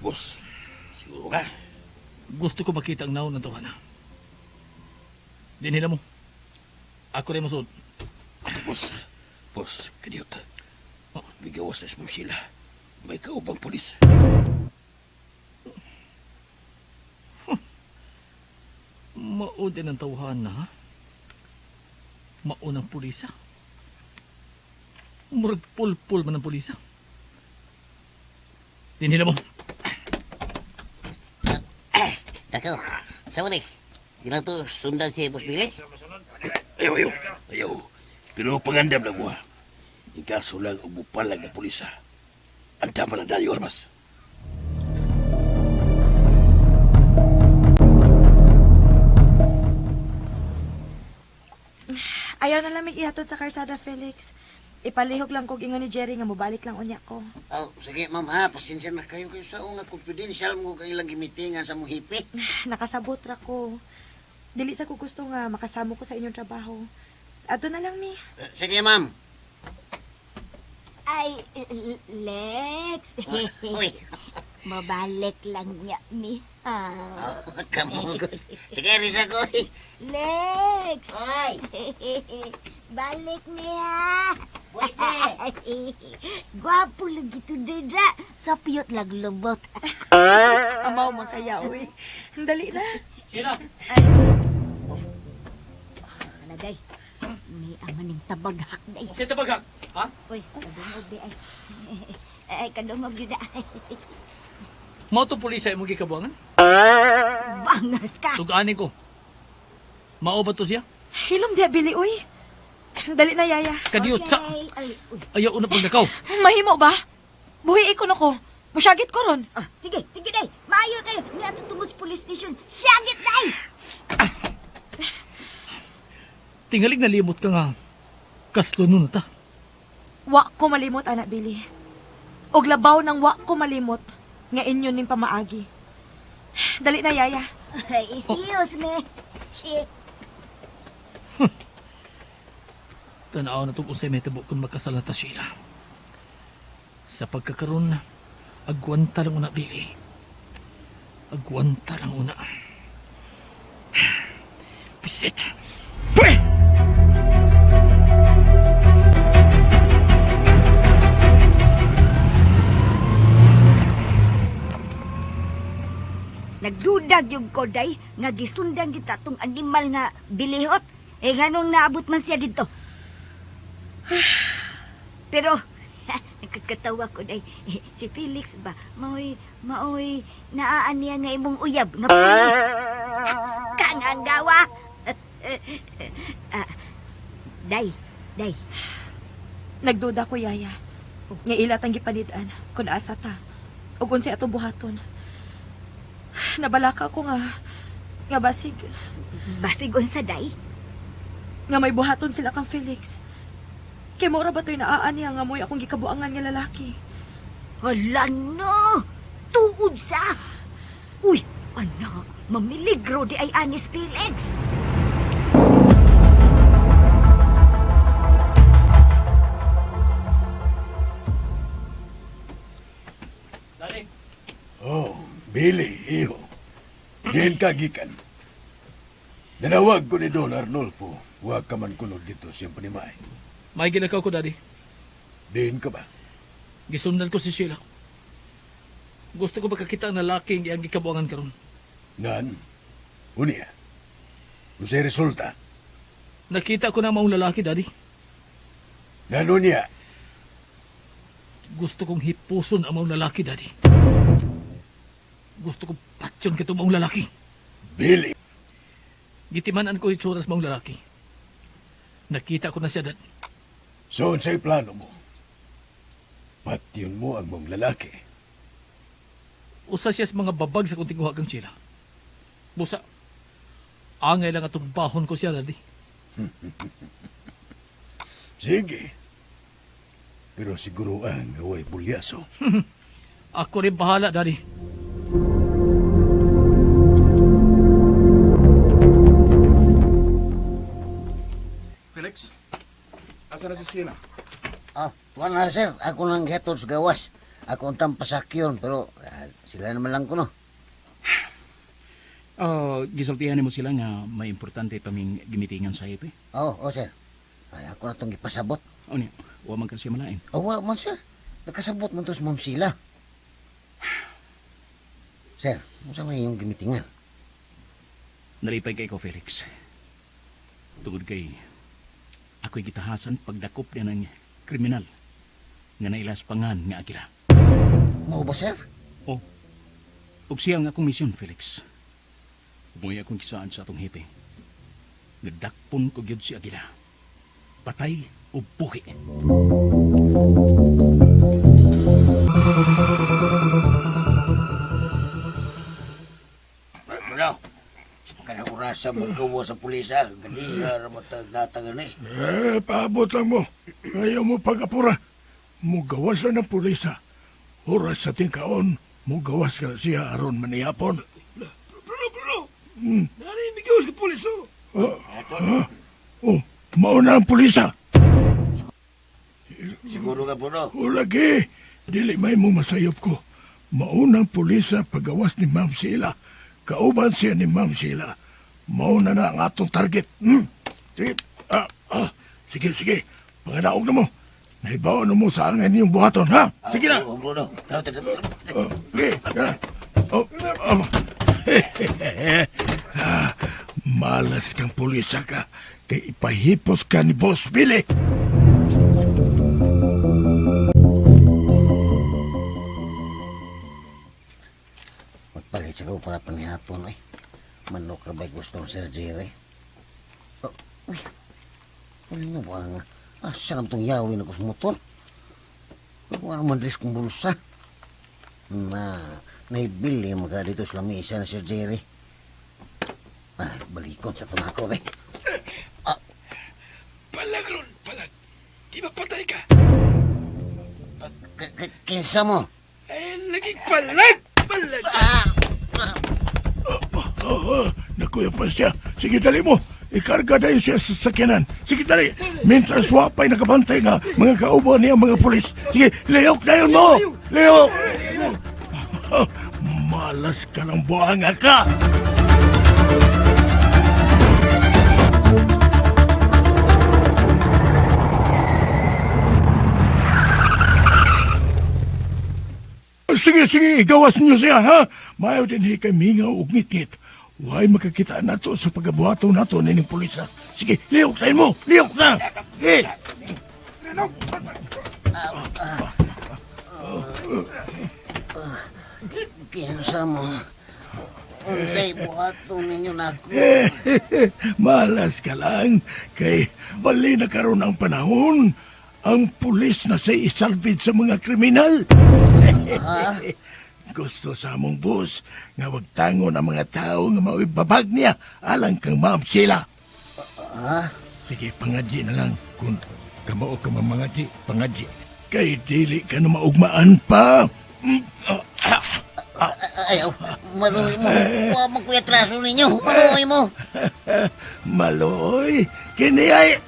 Boss, siguro ka? Gusto ko makita ang naon ng tawana. Dinhila mo. Ako rin mo suod. Boss, boss, kadiyot. Oh. Bigawas na si Ma'am Sheila. May kaubang pulis. Mao din ang tawhana, ha? Mao ng pulisa. Murag pulpul man ang pulisa. Dinhila mo. Dako, sa uli. Di lang to sundan si Boss Billy. Ayaw, ayaw, ayaw. Pero pangandam lang mo, ha. Ikaso lang og mupalag na pulisa. Ang tama ng Dario Armas. Ayaw na lang may ihatod sa karsada, Felix. Ipalihog lang kog ingon ni Jerry nga mobalik lang unya ko. Oh, sige, ma'am ha. Pasensya na kayo kayo sa nga confidential mo kay ilang gimitingan sa mong hipi. Nakasabot ra ko. Dili sa ko gusto nga makasamo ko sa inyong trabaho. Ato na lang mi. Sige, ma'am. Ay, Lex. Uy. Mabalik lang niya mi. Ah. Kamu. Sige, risa ko. Lex! Ay! Balik niya! Gwapo lagi to dira. Sa piyot lag lubot. Amaw man kaya, uy. Dali na. Sheila! Alagay. May amaning tabaghak day. Sa tabaghak? Ha? Uy, kadungog di ay. Ay, kadungog di na. Mao to pulis sa imong gikabuangan? Bangas ka! Tug-ani ko. Mao ba to siya? Hilom diya, Billy, uy. Dali na, Yaya. Kadiyot sa... Ay, uy. Ayaw na pagnakaw. Mahimo ba? Buhi ko na ko. Musyagit ko ron. Ah, sige, sige day. Maayo kayo. Niya tungo sa police station. Syagit day! Tingalig nalimot ka nga. Kaslo nun ta. Wa ko malimot, anak Billy. Og labaw ng wa ko malimot nga inyo ning pamaagi. Dali na, Yaya. Ay, excuse me. Shit. Tanaw na itong usay may tabo kung magkasal na ta, Sheila. Sa pagkakaroon, agwanta lang una, Billy. Agwanta lang una. Pisit! Pweh! Nagdudag yung koday nga gisundan kita tong animal nga bilihot. Eh nganong naabot man siya dito. Pero nakakatawa ko day. Eh, si Felix ba maoy maoy naaan niya nga imong uyab nga pulis. Kang ang gawa. Ah, day, day. Nagduda ko, Yaya. Nga ila tang gipanid-an kun asa ta. Ug unsay atong buhaton. Nabalaka ko nga nga basig Basig unsa day? Nga may buhaton sila kang Felix. Kay mora ba to'y naa niya nga mo'y akong gikabuangan nga lalaki? Hala no! Tuod sa! Uy, anak, mamiligro di ay anis Felix. Dali. Oh, Billy, iho. Diin ka gikan. Nanawag ko ni Don Arnolfo. Wa ka man kunod dito siyang panimay. May ginakaw ko, Daddy. Diin ka ba? Gisundan ko si Sheila. Gusto ko makakita ang lalaki ang iyang gikabuangan karon. Ngan, unya. Unsay resulta? Nakita ko na maong lalaki, Daddy. Ngan unya? Gusto kong hipuson ang maong lalaki, Daddy. Gusto kong patyon kito maong lalaki. Billy! Gitimanan ko itsura sa maong lalaki. Nakita ko na siya, Dad. So, unsay plano mo? Patyon mo ang mong lalaki. Usa siya sa mga babag sa kong tinguha kang Sheila. Busa, angay lang atong bahon ko siya, Daddy. Sige. Pero siguro ang away bulyaso. Ako rin bahala, Daddy. Felix, asa na si Sheila? Ah, tuwan na, sir. Ako nang gihatod sa gawas. Ako ang pasakyon, pero sila naman lang ko, no. Gisultihan mo sila nga may importante paming gimitingan sa hepe. Oo, oh, sir. Ay, ako na itong gipasabot. O niya, wa man ka siya malain. Oh, wa man, sir. Nakasabot man to sa ma'am Sheila. Sir, unsa may iyong gimitingan? Nalipay kay ko, Felix. Tungod kay ako'y gitahasan pagdakop niya ng kriminal nga nailas pangan nga agila. Mao ba, sir? Oh. Ug siya ang akong misyon, Felix. Umuwi akong kisaan sa atong hepe. Nadakpon ko gyud si Agila. Patay o buhi. Ano? Kanang orasa mo gawa sa pulisa. Ganiya ramatag natagan eh. Eh, paabot lang mo. Ayaw mo pag-apura. Mugawas na ng pulisa. Oras sa tingkaon, mugawas ka na siya aron maniyapon. Pero, pero, nari mi Diyos ka pulis, oh. Oh, mauna ang pulisa. Siguro ka, Bruno. O lagi, dili may mo masayop ko. Maunang pulisa pagawas ni Ma'am Sheila. Kauban siya ni Ma'am Sheila. Mauna na ang atong target. Hmm? Sige, sige, sige. Panganaog na mo. Naibaon na mo sa angin niyong buhaton, ha? Sige na. Oh, Bruno. Tara, tara, tara. Oh, sige, tara. Oh, oh. Malas kang pulisa ka. Kay ipahipos ka ni Boss Billy. Magpalit sa ko para panihapon, eh. Manok ra ba'y gusto ng Sir Jerry? Oh, uy. Ano na ba nga? Ah, saan itong yawin ako sa motor? Wala naman dress kong bulsa. Na, naibili mo ka dito sa lamisa ni Sir Jerry. Ay, balikon sa tunako, eh. Palag ron, palag. Di ba patay ka? Kinsa mo? Ay, lagi palag, palag. Nakuya pa siya. Sige, dali mo. Ikarga dayon siya sa sakyanan. Sige, dali. Mientras wapay nakabantay nga mga kauban niya mga pulis. Sige, leyok dayon mo. Leyok. Malas ka ng buhanga ka. Sige, sige, igawas niyo siya, ha? Mayo din hi kay mingaw og ngit-ngit. Huwag makakita nato sa pagabuhato nato nining pulisa. Sige, liyok na mo! Liyok na! Sige! Kinsa mo? Unsay buhaton ninyo nako? Malas ka lang. Kay bali na karon ang panahon. Ang pulis na say isalvid sa mga kriminal. Gusto sa among boss nga wagtangon ang mga tao nga mao'y babag niya alang kang Ma'am Sheila. Ha? Sige, pangadji na lang kung kamao ka mamangadji, pangadji. Kay dili ka na maugmaan pa. Ayaw, maluoy mo. Wa man kuya traso ninyo. Maluoy mo. Maloy, kini ay...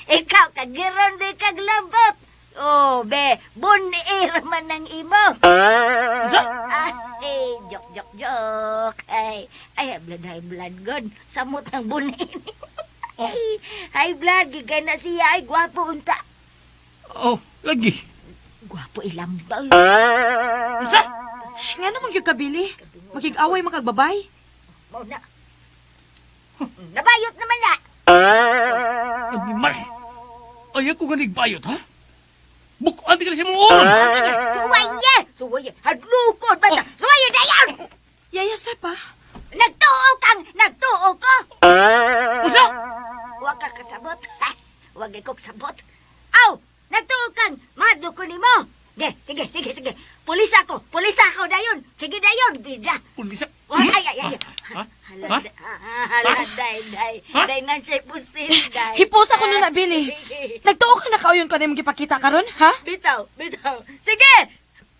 Ikaw, kagiron di kaglabot. Oh, be, bunir man ang imo. Sa? Ay, joke, joke, joke. Ay, ay, blood, high blood, god. Samot ang bunir. Ay, high blood, gigay na siya. Ay, gwapo unta. Oh, lagi. Gwapo ilambaw. Sa? Nga naman gyud ka, Billy. Makig-away makagbabay. Mao na. Nabayot naman na. Animal. Ayaw ko ganig bayot, ha? Bukuan ka na sa mong uron. Suwaye! Suwaye! Hadlukon ba? Suwaye dayon! Yaya, Sep, ah. Nagtuo kang! Nagtuo ko! Usa! Huwag ka kasabot. Huwag ka sabot. Aw! Nagtuo kang! Mahadlukon nimo! Ge, sige, sige, sige. Pulis ako! Pulis ako dayon! Sige dayon, bida! Pulis ako? Ay, ay, ay! Ha? Hala, hala, day, day. Day na siya pusil, day. Hipos ako nun na, Billy. Nagtuo ka na kauyon ka na imong gipakita karon, ha? Bitaw, bitaw. Sige!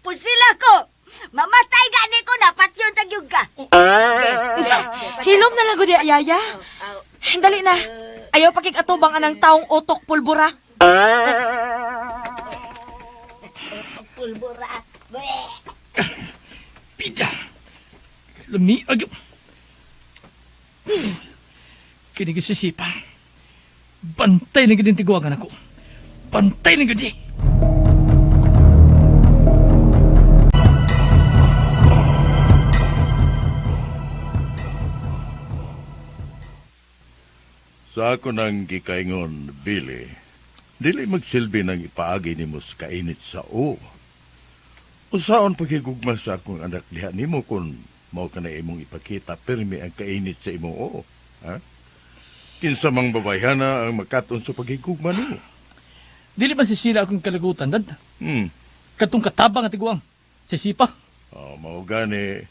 Pusil ako! Mamatay gani ko na, patyon tagyog ka. Usa, hilom na lang gud yaya. Dali na. Ayaw pakig-atubang anang taong utok pulbura. Utok pulbura. Pida. Lami agyo. Kini gisisipa. Bantay na gid tiguangan ako. Bantay na gid. Sa ako nang gikaingon, Billy, dili magsilbi nang ipaagi nimo sa kainit sa o. Usaon paghigugma sa akong anak diha nimo kung mao ka na imong ipakita pirmi ang kainit sa imong oo. Ha? Kinsa mang babayhana ang makaton sa paghigugma nimo. Dili man si Sheila akong kalagutan, dad. Katong katabang at tiguang. Si Sipa. Oh, mao gani,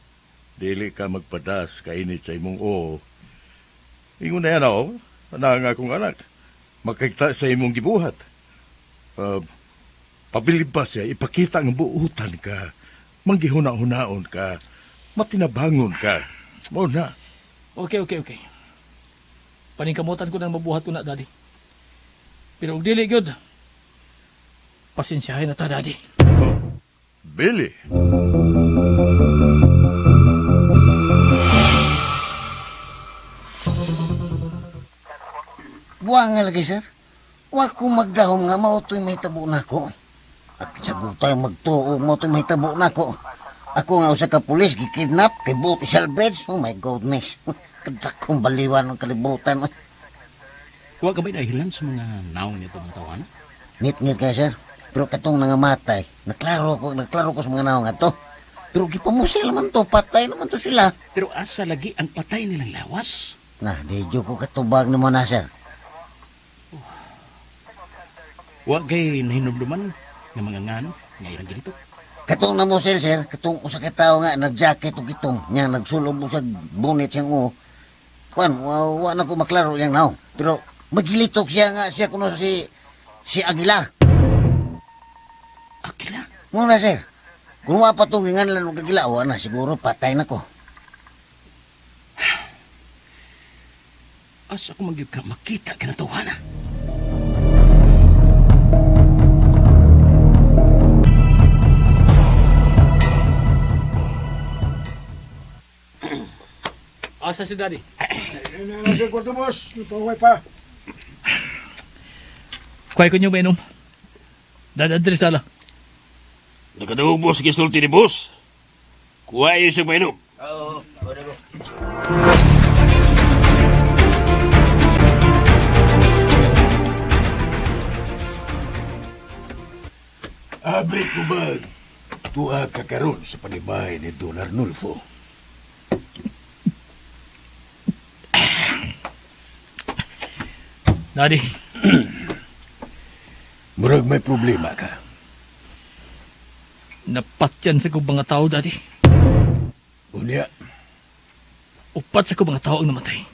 dili ka magpadas kainit sa imong oo. Ingon na yan ako, na ang akong anak. Makikita sa imong gibuhat. Pabilib pa siya, ipakita ang buutan ka. Manggihuna-hunaon ka. Matinabangon ka. Mao na. Okay. Paningkamutan ko nang mabuhat ko na, Daddy. Pero og dili gyud, pasensyahin na ta, Daddy. Oh, Billy. Buwa nga lagi, sir. Wa ko magdahom nga mao to'y mahitabo nako. At sagutay magtuo mao to'y mahitabo nako. Ako nga usa ka pulis gikidnap kay buot isalbeds. Oh my goodness. Kadakong baliwan ng kalibutan. Wa ka ba'y dahilan sa mga naong nito mga tawana? Ngit-ngit kayo, sir. Pero katong nangamatay, naklaro ko sa mga naong ato. Pero gipamusil naman to, patay naman to sila. Pero asa lagi ang patay nilang lawas? Na, di ko katubag nimo na, sir. Wa kay nahinumduman nga mga ngano nga ilang ganito. Katong namusil, sir, katong usa ka tawo nga nagjacket og itom, nya nagsulob usag bonnet siyang uo. Kuan, wa na ko maklaro iyang naong. Pero magilitok siya nga siya kuno si Aguila. Aguila? Muna, sir. Kung wa pa tong ginganlan og Aguila, wa na siguro patay na ko. Asa ko magyud ka makita kanatuhana? Asa si Daddy? Nasa kwarto, boss. Napaway pa. Kuhay ko niyo mainom. Dad Andres, sala. Nakadungog boss gisulti ni boss. Kuha iyo sa mainom. Oo, ko. Abi ko ba, tuwa ka karon sa panibay ni Don Arnulfo. Daddy. Murag may problema ka. Napatyan sa kong mga tao, Daddy. Unya. Upat sa kong mga tao ang namatay.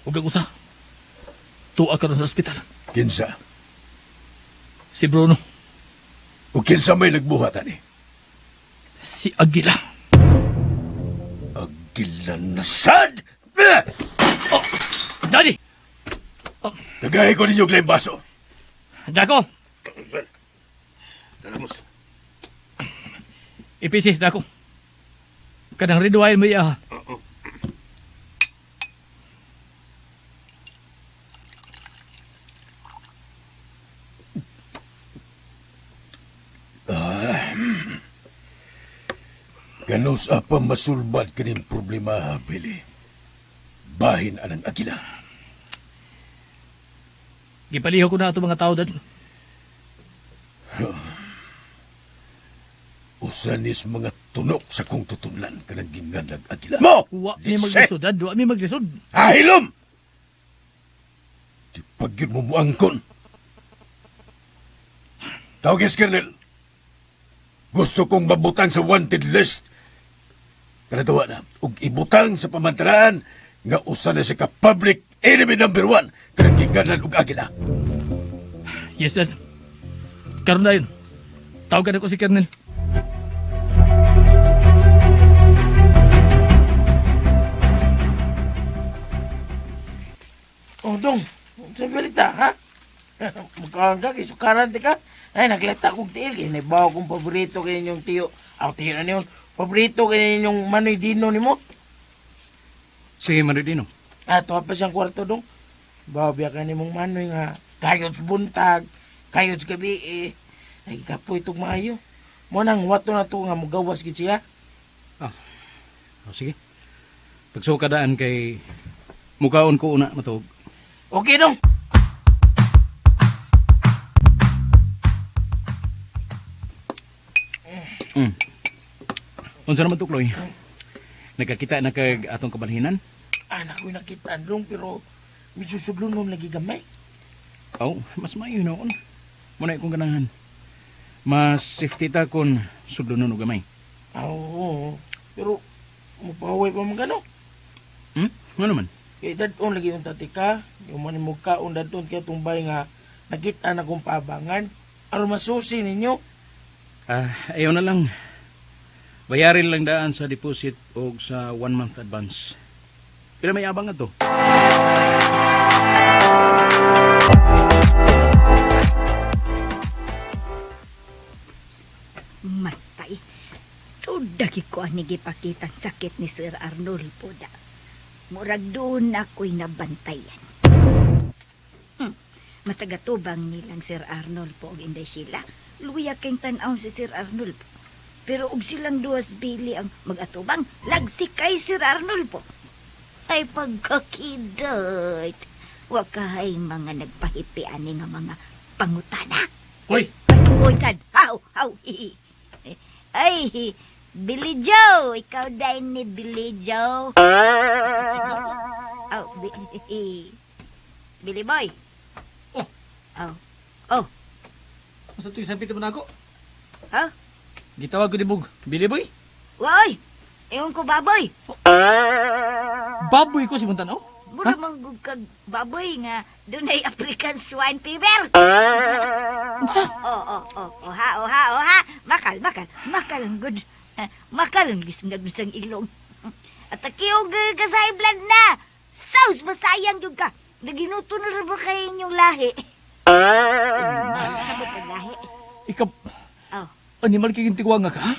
Huwag ang usa. Tuwa ka ron sa ospital. Kinsa? Si Bruno. O kinsa may nagbuhat, ani? Si Aguila. Aguila na sad! Oh, Daddy! Oh. Nagahi ko ninyo Glenn Baso. Dako! Sir, tara boss. Ipisi, dako. Kanang red wine mo iya. Ganus apa masulbad kaning problema, Billy. Bahin anang Agila. Gipaliho ko na ato mga tao, Dad. Usanis mga tunok sa kong tutunlan kanang ginganlag Agila. Mo! Wa mi maglisod, Dad. Wa mi maglisod. Ahilom! Di pagyud mo muangkon. Tawagis, Colonel. Gusto kong mabutang sa wanted list. Kanatawa na, ug ibutang sa pamantaraan nga usa na siya ka public enemy number 1 kanang ginganan og Agila. Yes, Dad. Karon na yun. Tawagan ako si Colonel. Oh, Dong. Sa balita, ha? Magkaon ka, kisukaran ti ka. Ay, naglata kong tiil. Kaya naibaw kong paborito kay ninyong tiyo. Aw, tiyo na niyon. Paborito kay ninyong Manoy Dino ni mo. Sige, Manoy Dino. Ah, tuwa pa siyang kwarto, Dong. Baw, biya ka ni mong Manoy nga. Kayod sa buntag, kayod sa gabi, eh. Ay, kapoy itong maayo. Mo nang wato na to nga mugawas gid siya. Ah, oh, sige. Pagsukadaan kay mukaon ko una matug. Okay, Dong. Unsa naman tukloy? Nagkakita na kag atong kabalhinan? Ah, nakoy nakita, Dong, pero medyo sudlon mo lagi gamay. Oh, mas maayo na kon. Muna akong ganahan. Mas safety ta kon sudlonon og gamay. Ah, oo. Pero mupahaway pa man gano. Ngano man? Kay dadon lagi unta ti ka, yung man mo kaon dadon kay tumbay nga nakita na kong paabangan. Aron masusi ninyo. Ayaw na lang. Bayarin lang daan sa deposit o sa 1 month advance. Pila may abang ato? Matay. Tudagi ko ang nigipakitang sakit ni Sir Arnolfo da. Murag doon ako'y nabantayan. Matagatubang nilang Sir Arnolfo og Inday Sheila. Luya kayong tan-aw si Sir Arnolfo. Pero og silang duas bili ang magatubang, lagsi kay Sir Arnolfo. Ay pagkakidot. Wakahay mga nagpahipian nga mga pangutana. Hoy! Hoy, sad! Haw! Haw! Ay, Billy Joe! Ikaw dahil ni Billy Joe. Oh, Billy Boy. Oh. Oh. Oh. Masa ito'y sampit mo na ako? Ha? Gitawag ko ni Bug. Billy Boy? Woy! Ewan ko baboy. Oh. Baboy ko si Montano? Mura manggug kag baboy nga dunay African swine fever. Unsa? Oh, oh, oh, oh, ha, oh, ha, oh, ha. Makal, makal, makal ang good. Makal ang gisngag sang ilong. At akiyog ka sa high blood na. Saus, masayang yun ka. Naginuto na rin ba kayo inyong lahi? Sabot ang lahi. Ikaw, Oh. animal kay tigwanga ka, ha?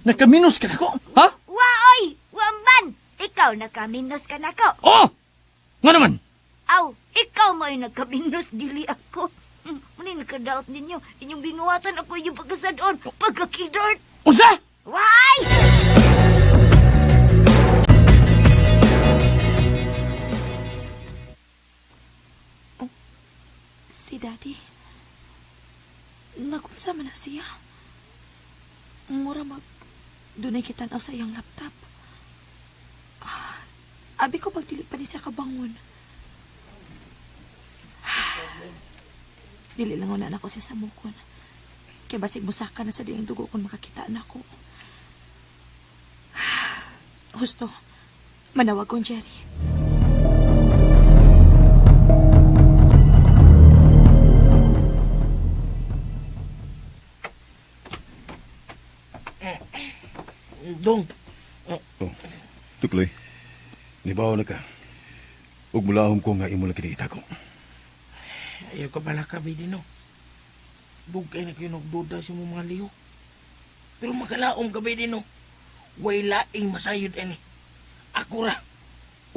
Nakaminos ka nako, ha? Waoy! Wamban! Ikaw nakaminos ka nako. Oh! Nga naman? Aw, ikaw may nagkaminos, dili ako. Muna nakadaot ninyo. Inyong binuhatan ako inyong pagkasadon. Pagkakidort. Unsa? Why? Si Daddy. Nagunsa man na siya. Mura mag... Dunay kita-naw sa iyang laptop. Abi ko pagdili pa ni siya kabangon. Dili lang una na ko siya sa mukon. Kaya basig musaka na sa diyang dugo kung makakita na ko. Husto, manawag kong Jerry. Dong. Oh, Tukloy. Nibaw na ka. Ug mulahom ko nga imo lang kiniita ko. Ayaw ka pala ka, Bidino. Dugay na kayo nagduda sa mong mga lihok. Pero makalaom ka, Bidino. Way laing masayod ani. Ako ra.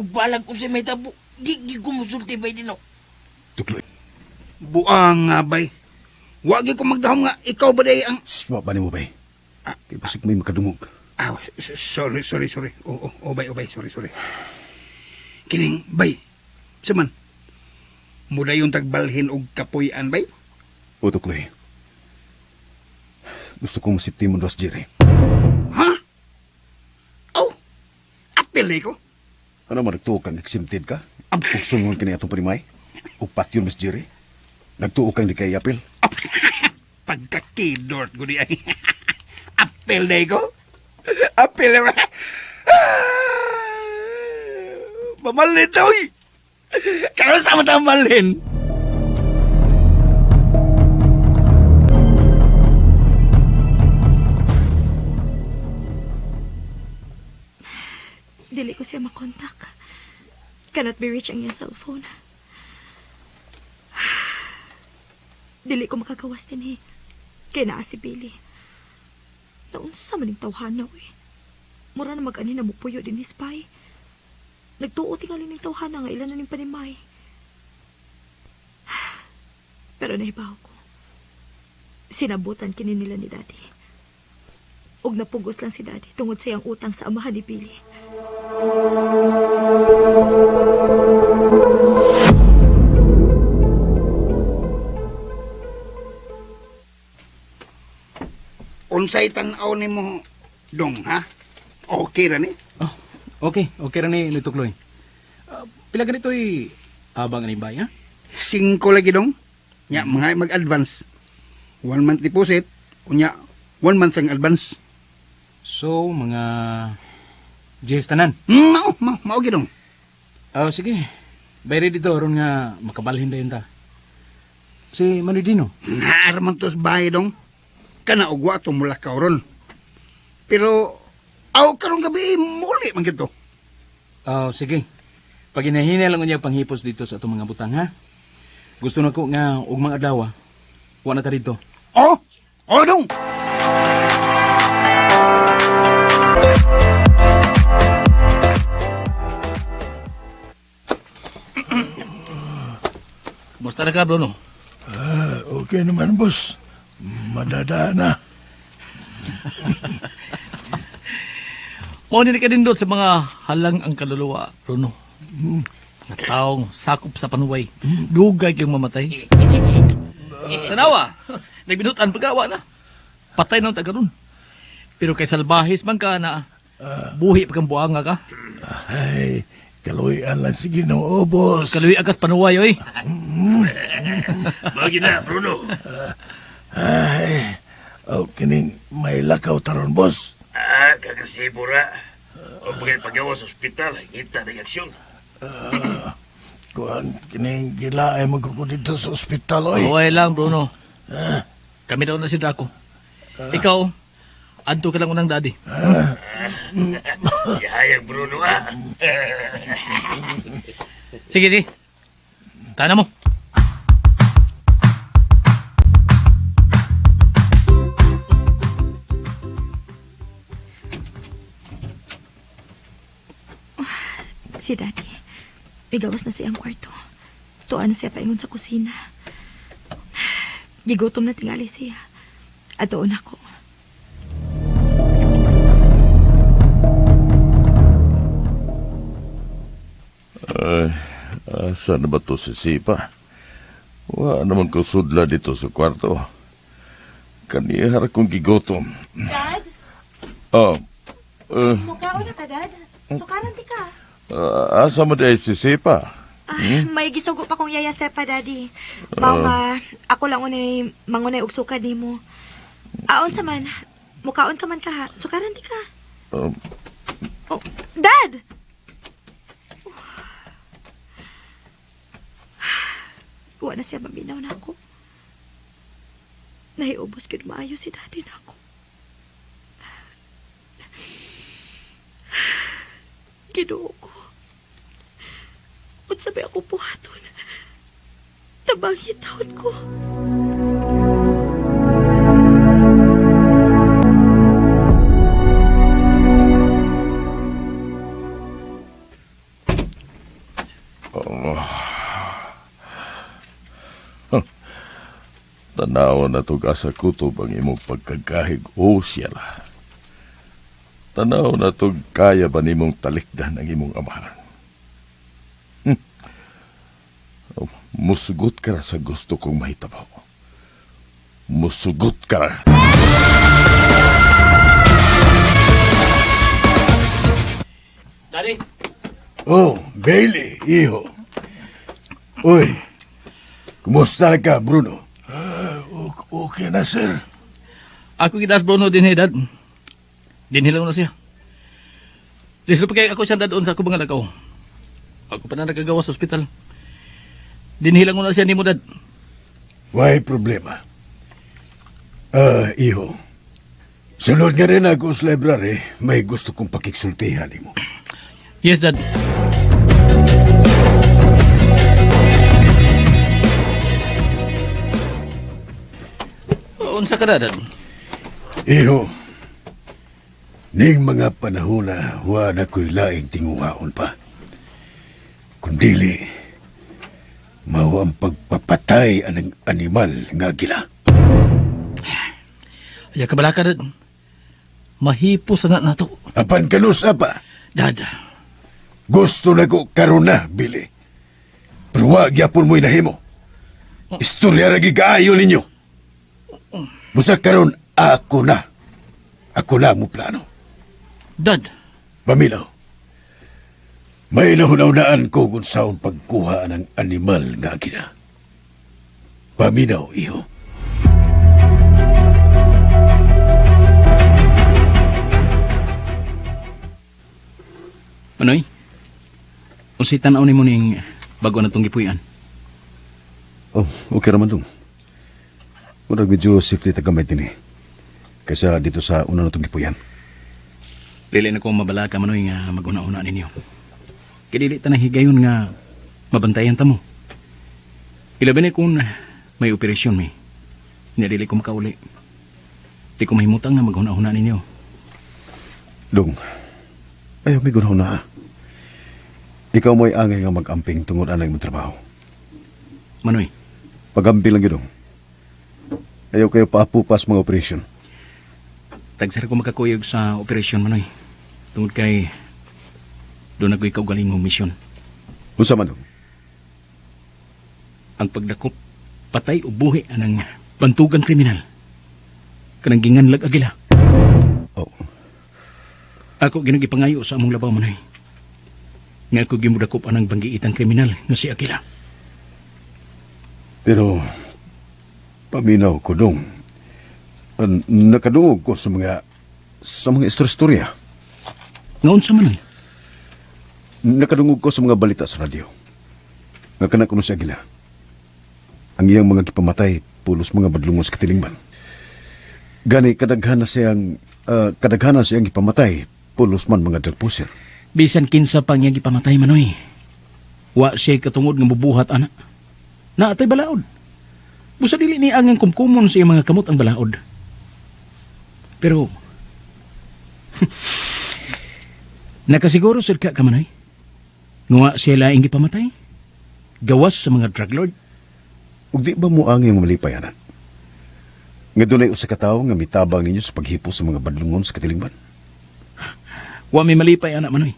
Ug balag kung sa may tabo, di gi ko musulti, Bidino. Tukloy. Buang nga, bay. Wagi ko magdahom nga, ikaw ba day ang... Shh, wa ba ni mo, bay? Kay basig may makadungog. Ah, sorry, sorry, sorry. Oo, oh, oh, bay, oh, bay, sorry, sorry. Kining, bay, saman, mula yung tagbalhin og kapuy-an, bay? O, Tukloy. Gusto kong masipti mo, Ross Jerry. Ha? Oh, apil na ko. Ano man, nagtuo kang exempted ka? Ug sungon kini atong parimay? Ug patyon, Miss Jerry? Nagtuo kang di kay apil? Pagkakidort ko di ay. Apil na ko. Apil na. Mamalin daw eh. Karon sa mata malin. Dili ko siya makontak. Cannot be reached ang iyang cellphone. Dili ko makagawas din eh. Kaya naa si Billy. Naunsa man ning tawhana eh. Mura na mag-ani na mupuyo din ni Spy. Nagtuo tingali ning tawhana nga ilan na ning panimay. Pero nahibaw ko. Sinabutan kini nila ni Daddy. Og napugos lang si Daddy tungod sa iyang utang sa amahan ni Billy. Unsay tan-aw nimo dong ha? Okay ra ni? Oh, okay, okay ra ni Tukloy. Pila ganito'y abang ani bay, ha? 5 lagi dong. Nya mga mag-advance. 1 month deposit, unya 1 month ang advance. So mga Jess tanan. Mao, mao, mao gid dong. Oh, sige. Bayri dito ron nga makabalhin dayon ta. Si Manoy Dino. Naaraman to sa bahay dong. Kana og wa to mulakaw ron. Pero aw karong gabi muli man gid to. Oh, sige. Paginahina lang unya panghipos dito sa atong mga butang, ha? Gusto na ko nga og mga adlaw. Wa na ta dito. Oh, oh dong. Kumusta na ka, Bruno? Ah, okay naman, boss. Madada na. Mao ni ka dindot sa mga halang ang kaluluwa, Bruno. Nga taong sakop sa panuway. Dugay kayong mamatay. Tanawa, nagbinutan pagawa na. Patay na ang taga ron. Pero kay salbahis man ka na buhi pa kang buanga ka. Ay, kaluyan lang si Ginoo, boss. Kaluy agas panuway, oy. Magi na, Bruno. Ay, oh, kining may lakaw taron, boss. Ah, kagresibo ra. O pagay pagawa sa ospital, ngita na aksyon. Kuan, kining gila ay magkuko dito sa ospital, oy. Panuway lang, Bruno. Kami daw na si Draco. Ikaw, adto ka lang unang daddy. Ihayag, Bruno, ah. Sige, sige. Tana mo. Si Daddy. Migawas na siyang kwarto. Tuan na siya paingon sa kusina. Gigutom na tingali siya. Atoon ako. Ay, asa na ba to si Sipa? Wa naman ko sudla dito sa kwarto. Kanihar kong gigotom. Dad? Oh, Mukhaon na ka, Dad. Sukaran ti ka. Asa mo di si Sipa? Ah, may gisugo pa kong yaya sepa, Daddy. Mao nga, ako lang unay mangunay og suka nimo. Aon sa man, mukaon ka man ka ha. Sukaran ti ka. Oh, Dad! Wa na siya maminaw na ako. Nahiubos gyud maayo si Daddy na ako. Ginoo ko. Unsa may ako buhaton? Tabang hitawon ko. Oh. Tanaw na to asa kutob ang imong pagkagahig o siya la. Tanaw na to kaya ba nimong talikdan ang imong amahan. Oh, musugot ka ra sa gusto kong mahitabo. Musugot ka ra. Daddy? Oh, Bailey, iho. Uy, kumusta na ka, Bruno? Okay na, sir. Ako gidas Bruno din dad. Dinhilaw na siya. Lisod pa kay ako siya dadon sa ako mga lakaw. Ako pa na nakagawa sa ospital. Dinhilang ko na siya nimo dad. Why problema? Ah, iho. Sunod nga rin ako sa library, may gusto kong pakiksultihan nimo. Yes, Dad. Unsa ka na, Dad? Iho, ning mga panahon na wa na ko'y laing tinguhaon pa. Kundili, mao ang pagpapatay anang animal nga gila. Ayaw ka balaka, Dad. Mahipos na nato. Apan kanus apa? Dad. Gusto na ko karon na, Billy. Pero wa gyapon mo'y nahimo. Istorya ra gikaayo ninyo. Busa karon ako na. Ako na mo plano. Dad. Paminaw. May nahunaunaan ko kung saon pagkuha ng animal nga agila. Paminaw, iho. Manoy, unsay tan-aw nimo ning bago na tong gipuy-an? Oh, okay raman dong. Murag medyo safety ta gamay dinhi. Kaysa dito sa una natong gipuyan. Dili na ko mabala ka Manoy nga maguna-una ninyo. Kay dili ta higayon nga mabantayan ta mo. Ilabi na kung may operasyon mi. Nga dili ko makauli. Di ko mahimutang nga maghuna-huna ninyo. Dong, ayaw may gunahuna ah. Ikaw mo'y angay nga mag-amping tungod anay imong trabaho. Manoy. Pag-amping lang gyud, dong. Ayaw kayo paapupas mga operasyon. Tagsara ko makakuyog sa operasyon, Manoy. Tungod kay doon ako'y kaugalingong misyon. Unsa man, dong? Ang pagdakop, patay o buhi anang bantugang kriminal. Kanang ginganlag agila. Oh. Ako ginagipangayo sa among labaw, Manoy. Nga ako gimudakop anang banggiitang kriminal nga si Agila. Pero, paminaw ko dong. Nakadungog ko sa mga istorya. Ngaon sa Manoy? Nakadungog ko sa mga balita sa radyo. Nga kana kuno si Agila. Ang iyang mga gipamatay pulos mga badlungos katilingban. Gani kadaghan na siyang gipamatay pulos man mga drug pusher. Bisan kinsa pa niya gipamatay, Manoy. Wa siya katungod nga mubuhat ana. Naatay balaod. Busa dili ni ang kumkumon sa iyang mga kamot ang balaod. Pero nakasiguro sir ka, Manoy. Nga siya laing gipamatay. Gawas sa mga drug lord. Ug di ba mo ang iyong malipay, anak? Nga dunay usa ka tawo nga mitabang ninyo sa paghipo sa mga badlungon sa katilingban. Wa may malipay, anak, Manoy.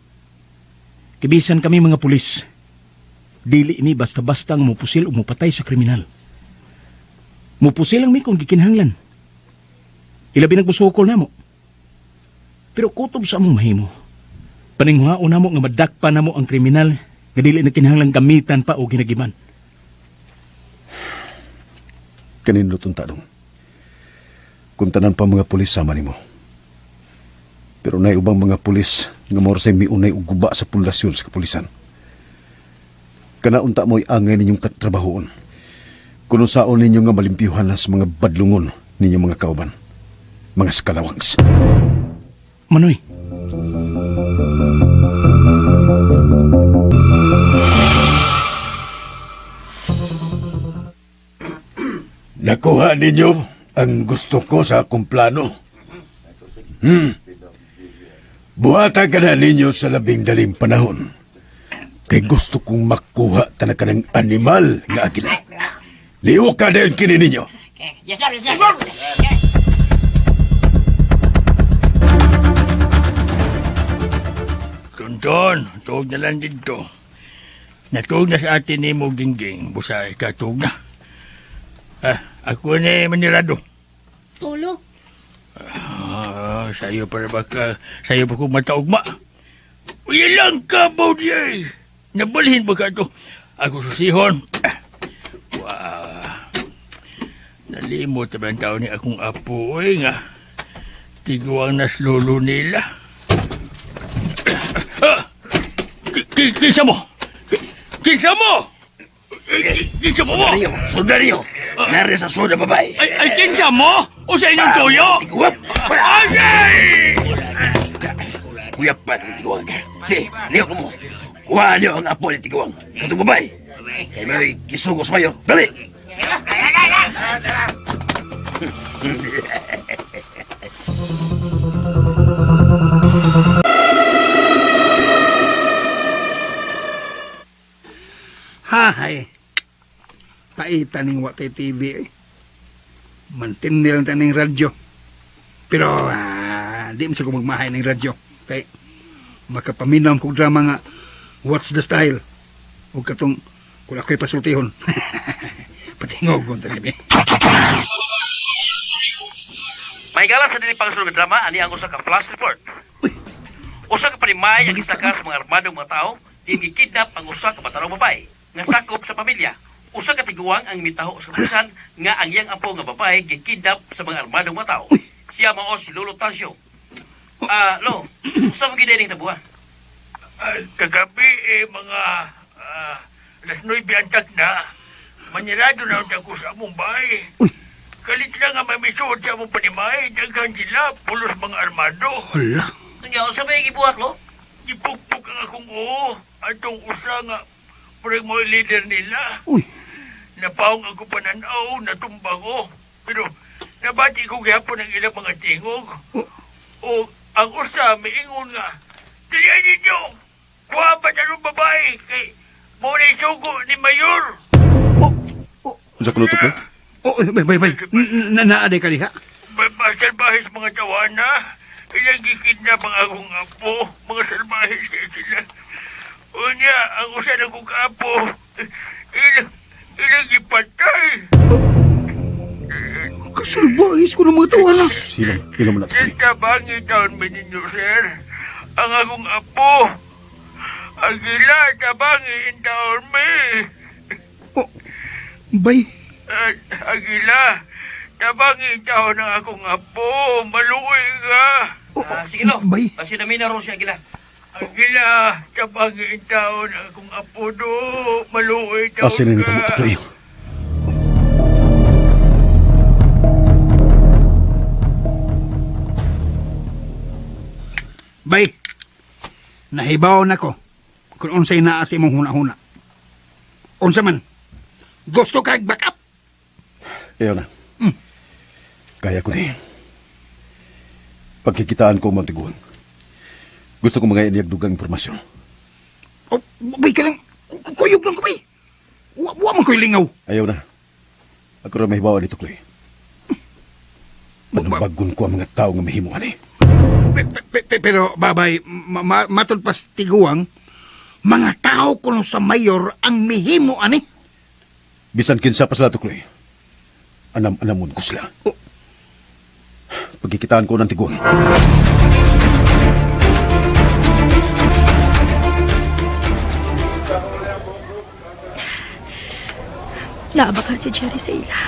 Kibisan kami mga pulis. Dili mi basta-basta nga mupusil o mupatay sa kriminal. Mupusil lang mi kung gikinahanglan. Ilabi nagbusukol namo. Pero kutob sa among mahimo. Paninghuaon namo nga madakpa namo ang kriminal nga dili na kinahanglan gamitan pa o ginagiman. Kanindot unta dong. Kung tanan pa mga pulis sama nimo. Pero nay ubang mga pulis nga mao say miunay og guba sa pundasyon sa kapulisan. Kana unta mo'y angay ninyong trabahoon. Kuno saon ninyo nga malimpyuhan na sa mga badlungon ninyong mga kauban, mga skalawangs. Manoy. Nakuha ninyo ang gusto ko sa akong plano. Buhatan ka na ninyo sa labing daling panahon. Kay gusto kong makuha tanaka ng animal nga agila. Liwak ka din kini ninyo. Yes, sir. Yes, sir. Tonton, tuog na lang dito. Natuog na sa atin ni mo gingging. Busa ikatuog na. Ah, ako ni Manirado. Tulo. Ah, sayo para baka, sayo pa kong mataugma. Uy, lang ka ba di? Nabalhin ba ka ito? Ako susihon. Wah. Nalimot na ba ang tao ni akong apo, oy nga. Tiguang naslulo nila. Kinsa mo? Kinsa mo? Kinsa mo mo? Sundario! Sundario! Nari sa soda babae. Ay, kinsa mo? O sa inyong tuyo? Tiguap! Ay! Kuyap pa ng tiguang ka. Si, liyo ko mo. Kuha niyo ang apo ni tiguang. Katong babae. Kay may kisugos mayor. Dali! Hahay. Paita ning wa tay TV eh. Mantindi lang taning radyo. Pero di mo siya magmahay ng radyo. Kay makapaminaw kog drama nga What's the Style? O katong kung ako'y pasultihon. Patingog kong tanibi. May gala sa dinhi pangsulod nga drama ani ang usa ka flash report. Usa ka panimay ang gisaka sa mga armadong mga tawo diin gikidnap ang usa ka batarong babae nga sakop sa pamilya. Usa ka tiguang ang mitaho sa kapulisan nga ang iyang apo nga babae gikidnap sa mga armadong mga tawo. Siya mao si Lolo Tancio. Lo, usa mo gid ning tabuha? Kagabi mga alas 9 antak na, manirado na ako sa among bahay. Kalit lang nga may misuod sa among panimay. Daghan sila, pulos mga armado. Hala. Unya, unsa may gibuhat lo? Gipukpok ang akong oo. Atong usa nga, parang mo leader nila. Uy. Napaong ako pananaw, natumba ko. Pero nabati ko gihapon ang ilang mga tingog. O ang usa miingon nga, dilihan ninyo! Kuha pa tanong babae kay mo na sugo ni Mayor. Unsa kuno to, pre? Oh, bay, bay, bay. Naaday ka diha. Salbahis mga tawana. Ilang gikidnap ang akong apo. Mga salbahis kay sila. Unya, ang usa na kong kaapo. Ilang gipatay. Kasalbahis ko ng mga tawana. Hilam, hilam mo na to, pre. Sa tabangi taon ba ninyo, sir? Ang akong apo. Agila, tabangi in taon mi. Bay. Agila, tabangi taon ang akong apo. Maluoy ka. Sige lo. Bay. Kasi namin na ron siya gila. Agila, tabangi taon ang akong apo do. Maluoy taon Asa na ka. nitabo to, pre? Bay. Nahibaw na ko kung unsay naa sa imong huna-huna. Unsa man? Gusto ka back up? Ayaw na. Kaya ko na eh. Pagkikitaan ko ang Montiguan. Gusto ko mga iniyag dugang impormasyon. Oh, bay ka lang. Kuyog lang ko, bay. Wa man ko'y lingaw. Ayaw na. Ako rin mahibawa dito, Chloe. Panubagon ko ang mga tao nga mahimo ani. Pero, babay, matod pas tiguang, mga tao kuno sa mayor ang mihimo ani. Bisan kinsa pa sila to, Chloe. Anam-anamon ko sila. Oh. Pagkikitaan ko ng tiguang. Naaba ka si Jerry sa ila.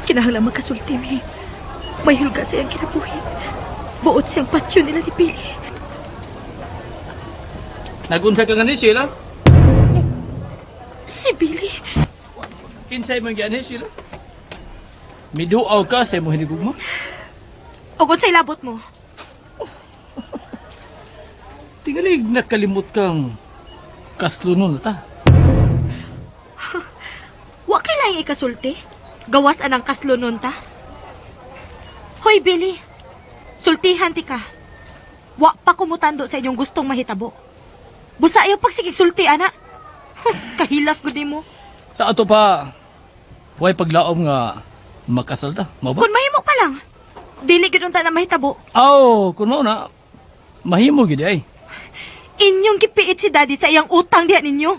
Kinahanglan magkasulti mi. May hulga sa iyang kinabuhi. Buot siyang patyo nila ni Billy. Nagunsa ka nga ni Sheila? Si Billy. Kinsay mo gyani Sheila? Miduaw ka sa imong hinigugma? O kung sa'y labot mo. Tingalig nakalimot kang kaslunon na ta. Wa kay laing ikasulti. Gawas anang kaslunon ta. Hoy, Billy. Sultihan ti ka. Wa pa kumutando sa inyong gustong mahitabo. Busa ayaw pagsigig sulti, ana. Kahilas gud mo. Sa ato pa, way paglaom nga makasal ta. Mao ba? Kung mahimo pa lang, dili gid unta na mahitabo. Aw, kung mao na, mahimo gid ay. Inyong gipiit si Daddy sa iyang utang diha ninyo.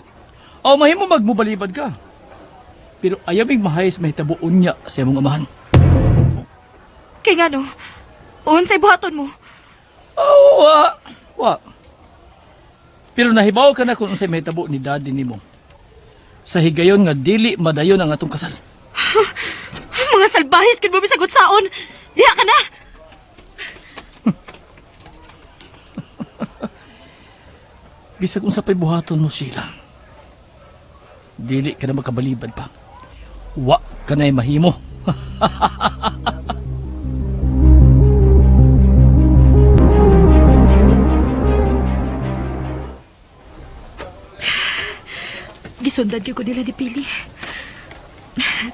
Aw, mahimo magmubalibad ka. Pero ayaw mig mahayos mahitabo unya sa imong amahan. Kay ngano, unsay buhaton mo? Aw, wa. Wa. Pero nahibaw ka na kung unsay mahitabo ni Daddy nimo. Sa higayon nga dili madayon ang atong kasal. Mga salbahis gid mo bisagot saon. Diha ka na. Bisag unsa pa'y buhaton mo, Sheila. Dili ka na makabalibad pa. Wa ka na'y mahimo. Gisundan gyud ko nila ni Billy.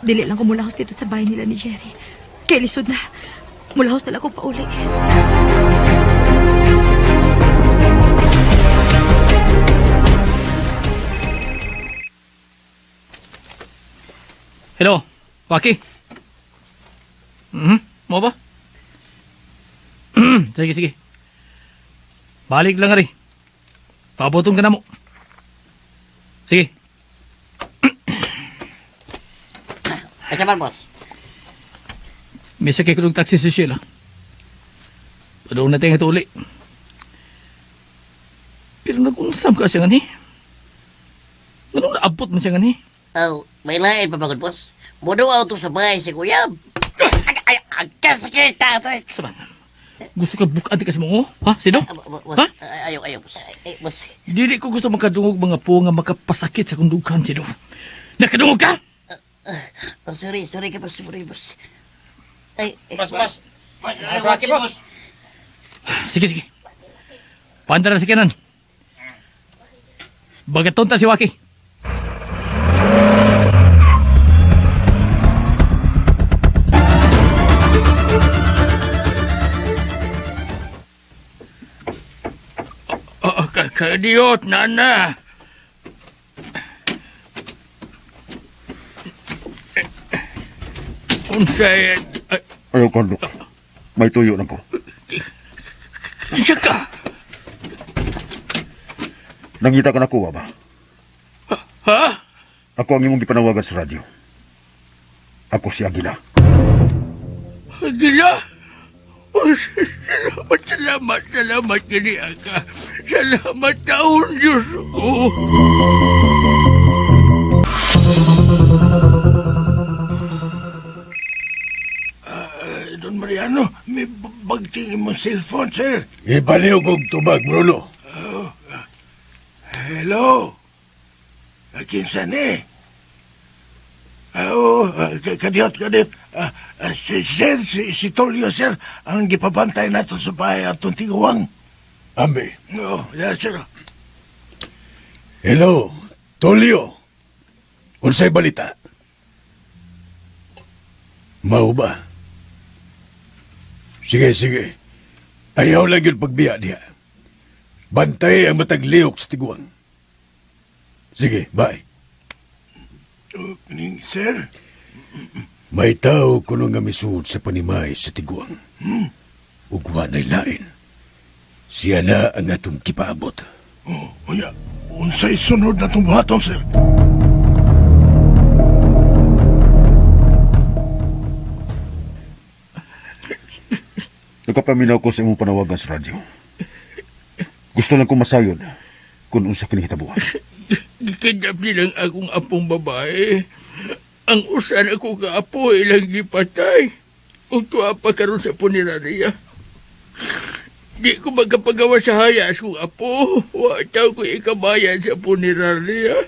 Dili lang ko mulahos dito sa bahay nila ni Jerry. Kay lisod na. Mulahos na lang ko pauli. Hello, Waki. Mo ba? Sige, sige. Balik lang ari. Pabotong ka na mo. Sige. Asa man, boss? May sakay ko ng taxi si Sheila. Padung natin ito uli. Pero nag-unsam ka siya nga ni. Ganun naabot man siya nga ni. Oh, may lain pa bagod, boss. Mudo auto sa bahay si Kuya. Ay, ay, kasakit, tatay. Saban. Gusto ka bukaan ti kasi mo, oh? Ha? Sino? Ha? Ayaw, ayaw, boss. Ay, boss. Dili ko gusto makadungog mga po nga makapasakit sa kong dughan, Sino. Nakadungog ka? Oh, sorry, sorry ka, boss. Sorry, boss. Ay, eh, Boss, boss. Boss, boss. Sige, sige. Paandar na si Kenan. Bagaton ta si Waki. Oh, kakadiot, nana. Unsay... Ayaw, Carlo. May tuyo na ko. Kinsa ka? Nangita ka na kuha ba? Ha? Ako ang imong gipanawagan sa radyo. Ako si Aguila. Agila? Oh, salamat, salamat, salamat, gani ka. Salamat taon, Diyos ko. Don Mariano, may bagting imong cellphone, sir. Ibaliw kog tubag, Bruno. Oh, hello? Kinsa ni? Oo, kadiot, kadiot. Si, sir, si Tolyo, sir, ang gipabantay nato sa bahay atong tiguang. Ambe. Oo, yeah, sir. Hello, Tolyo. Unsay balita? Mao ba? Sige, sige. Ayaw lang yun pagbiya diha. Bantay ang matag lihok sa tiguang. Sige, bye. Ning, sir? May tao kuno nga misuod sa panimay sa tiguang. Ug wa na'y lain. Siya na ang atong kipaabot. Oh, unya, unsay sunod na itong buhaton, sir? Nagkapaminaw ko sa imong panawagan sa radyo. Gusto lang ko masayon kung unsa kini hitabuan. Gikidnap nilang akong apong babae. Ang usan ako kaapo ilang gipatay. Ug tuwa pa karon sa punerarya. Di ko magkapagawa sa hayas kong apo. Wa taw ko ikabayan sa punerarya.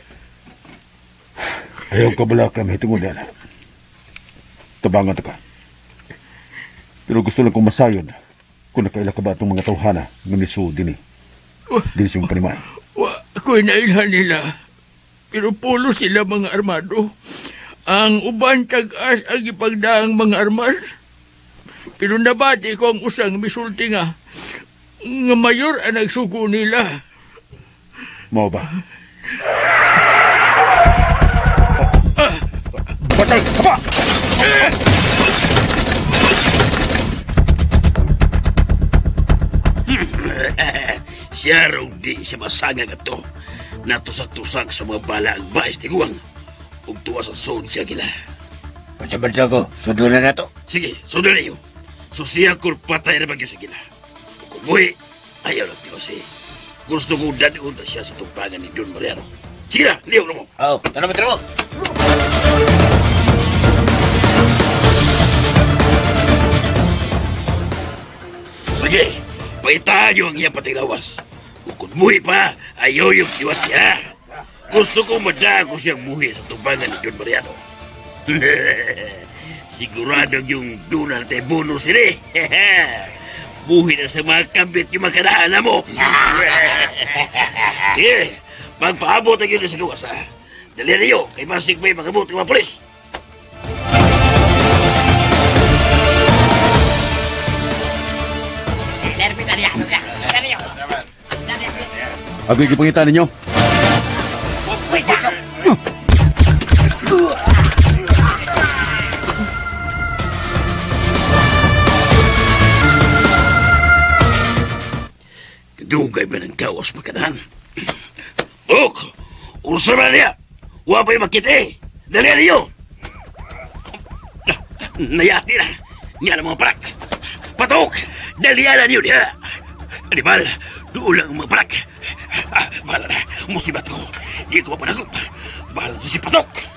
Ayaw ka bala kami tungod na. Tabangan ta ka. Pero gusto lang kong masayon kung nakaila ka ba itong mga tawhana nga misuod dinhi. Dinhi sa imong panimay. Wa ko'y nailhan nila. Pero pulo sila mga armado. Ang uban tag-as ang ipagdaang mga armas. Pero nabati ko ang usang misulti nga mayor ang nagsugo nila. Mao ba? Patay! Kapa! Siya raw di siya masagag ato. Natusak-tusak sa mga bala ang baes tiguang. Ug tuwa sa sod siya gila. Pasabat ko, sudo na nato. Sige, sudo na iyo. So siya kung patay na bagyo sa gila. Kung buhi, ayaw lang tiwasi. Gusto ko dadun ta siya sa tumpangan ni Don Mariano. Sige na, liyo na mo. Oo, tara mo, tara mo. Sige, paitaan niyo ang iyang patinglawas. Kung muhi pa, ayaw yung iwas siya. Gusto ko madago siyang muhi sa tumpangan ni Don Mariano. Sigurado yung doon na bonus sila. Buhi na sa mga kambit yung makadaan mo. Sige, magpaabot ang yun sa gawas, ha? Dali na niyo, kay masig may makabot ng mga polis. Agoy gipangita ninyo. Dugay ba ng gawas makadahan? Ok! Usa na niya! Wa pa'y makita eh! Dali na niyo! Nayati na! Niya ng mga parak! Patok! Dali na niyo niya! Animal! Doon lang ang mga parak! Bahala na! Musibat ko! Di ko mapanagop! Bahala na si Patok!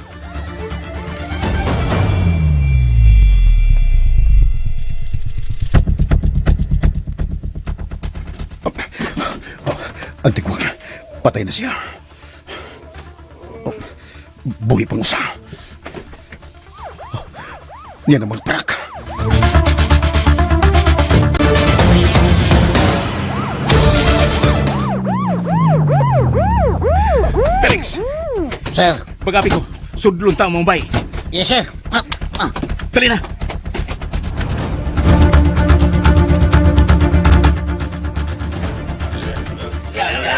Ang tiguang, patay na siya. Oh, buhi pang usa. Niya na mga parak. Felix! Sir! Pag-api ko, sudlon ta ang Mumbai. Yes, sir. Ah, ah. Dali na!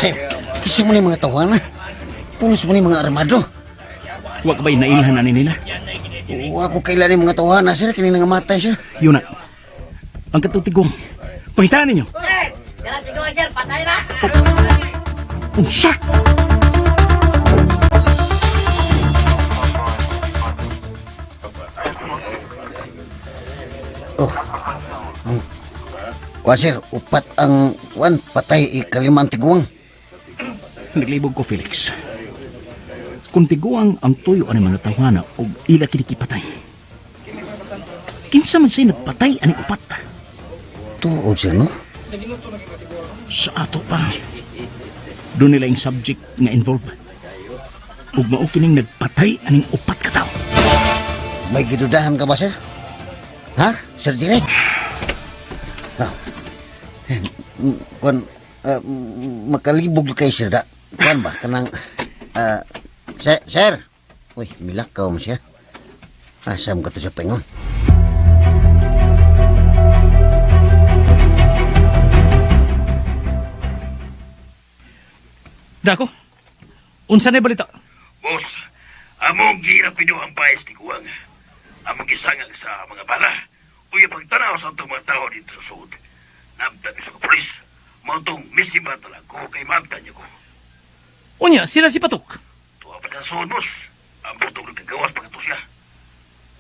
Sir, kasi mo ni mga tawana. Pulos mo ni mga armado. Wa ka ba'y nailhan na nila? Wa ko kailan ni mga tawana, sir. Kini nga matay, sir. Yun na. Ang katutigong. Pangitaan ninyo. Patay na! Unsa? Oh. Kuan, sir, upat ang kuan, patay ikalima ang tiguang. Naglibog ko, Felix. Kung tiguang ang tuyo ani mga tawhana og ila kini kipatay. Kinsa man say nagpatay ani upat? Tuod, sir, no? Sa ato pa. Doon nila yung subject nga involved. Ug mao kining nagpatay aning upat ka tawo. May gidudahan ka ba, sir? Ha? Sir Jerry? Ah. Kuan, makalibog kay sir da. Kuan ba? Kanang, sir, sir! Uy, milakaw mo siya. Asam ka to sa pingon. Dako, unsa na balita? Boss, among girapido ang pais ni Kuwang. Among gisangag sa mga bala. Uy, pagtanaw sa atong mga tao dito sa sud. Naabtan mi sa pulis. Mautong misiba talaga ko kay maabtan niyo ko. Unya, sila si Patok. Tuwa pa sa sud, boss. Ang butong nagkagawas pagkato siya.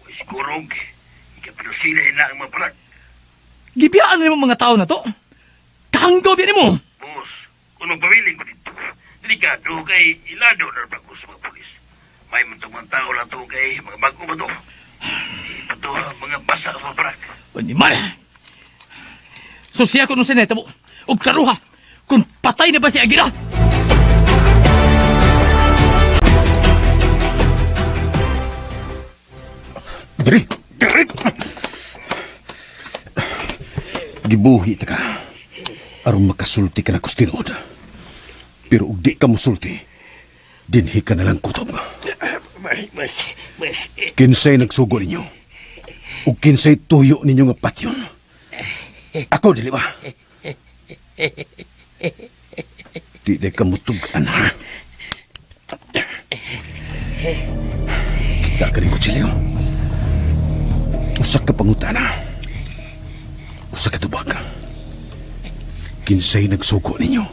Uy, siguro, ikapinusila na ang mga palag. Gibiyaan na nimo mga tao na to. Kahanggaw biya nimo. Boss, kung magpabiling ko dito, delikado kay ilado na ba ko sa mga pulis. May mga tao lang to kay mga bago ba to? Di pa to mga basa sa mga parak. Animal! So siya ko nung sinetabo, ug klaruha, kung patay na ba si Aguila? Diri! Diri! Gibuhi ta ka. Aron makasulti ka na kustinuod. Pero ug di ka musulti, dinhi ka na lang kutob. Kinsay nagsugo ninyo? Ug kinsay tuyo ninyo nga patyon? Ako, dili ba? Di day ka mutug-an, ha? Kita ka rin kutsilyo. Usa ka pangutana. Usa ka tubag. Kinsay nagsugo ninyo?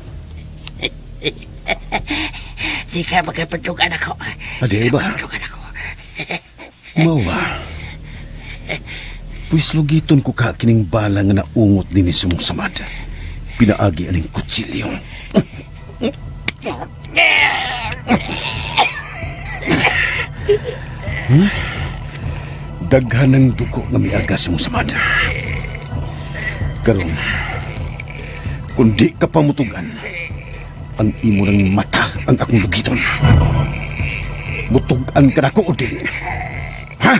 Di ka magkapatugan ako. Adi ba? Pagtugan ako. Mao ba? Pwis lugiton ko ka kining bala nga naungot dinhi sa mong samad. Pinaagi aning kutsilyo. Daghan ng dugo nga miaga sa mong samad. Karon, kung di ka pamutugan, ang imo ng mata ang akong lugiton. Mutugan ka na ko o dili? Ha?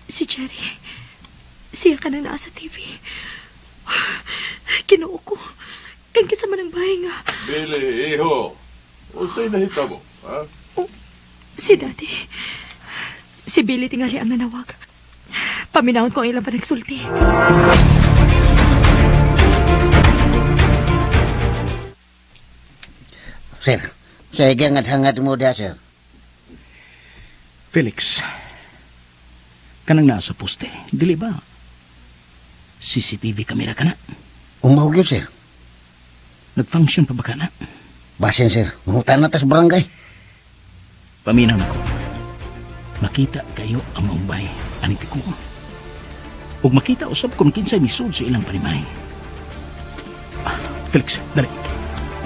Si Jerry. Siya ka na naa sa TV. Kinuo ko. Kang kinsa man ang bahay nga. Billy, iho. Unsay nahitabo, ha? Oh, si Daddy. Si Billy tingali ang nanawag. Paminawon ko ang ilang panagsulti. Sir, sa hangad-hangad mo diha, sir. Felix, kanang nasa poste, dili ba? CCTV camera ka na? Umahog yun, sir. Nag-function pa ba ka na? Basin, sir. Mangutan na tas barangay. Paminaw na ko. Makita kayo ang maumbay aning tiguang. Ug makita usab kung kinsay misud sa ilang panimay. Felix, dali.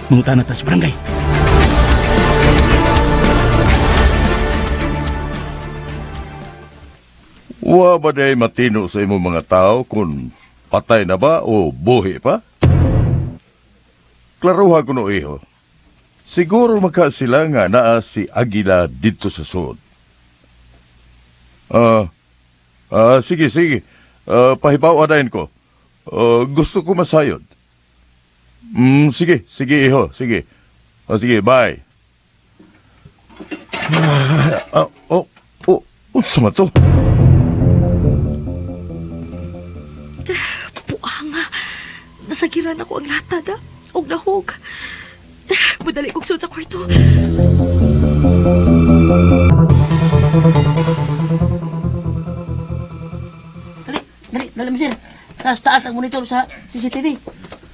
Mangutan na tas barangay. Wa ba day matino sa imong mga tao kung patay na ba o buhi pa? Klaruha ko no, iho. Siguro maka sila nga naa si Agila dito sa sud. Sige, sige. Pahibaw adayon ko. Gusto ko masayod. Sige, sige, iho, sige. Sige, bye. Oh, oh, unsa man to? Buanga. Nasagiran ako ang latad, ah. Og nahog. Madali kong suot sa kwarto. Dali, dali, dali, sir. Taas, taas ang monitor sa CCTV.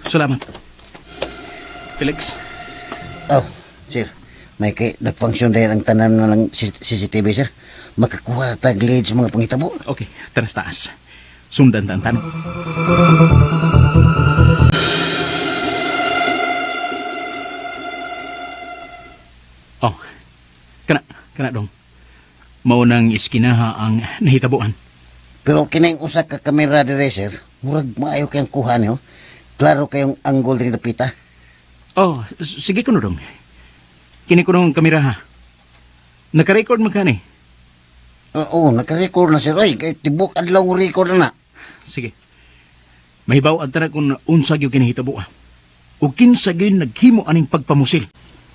Salamat. Felix? Oh, sir. May kay nag-function dahil ang tanan na ng CCTV, sir. Makakuha tag leads mga pangitabo. Okay, tara sa taas. Sundan ta ang tanong. Oh, kana dong. Maunang iskinaha ang nahitabuan. Pero kining usa ka kamera dire, sir. Murag maayo kayong kuha niyo. Klaro kayong angle din dapita. Oh, sige kuno dong. Kini kuno ang kamera ha. Naka-record man ka ni? Oo, naka-record na sir. Oy, kay tibok adlaw record na. Sige. Mahibaw ang tara kung unsa gyud kinahitabo. O kinsa gyud naghimo aning pagpamusil.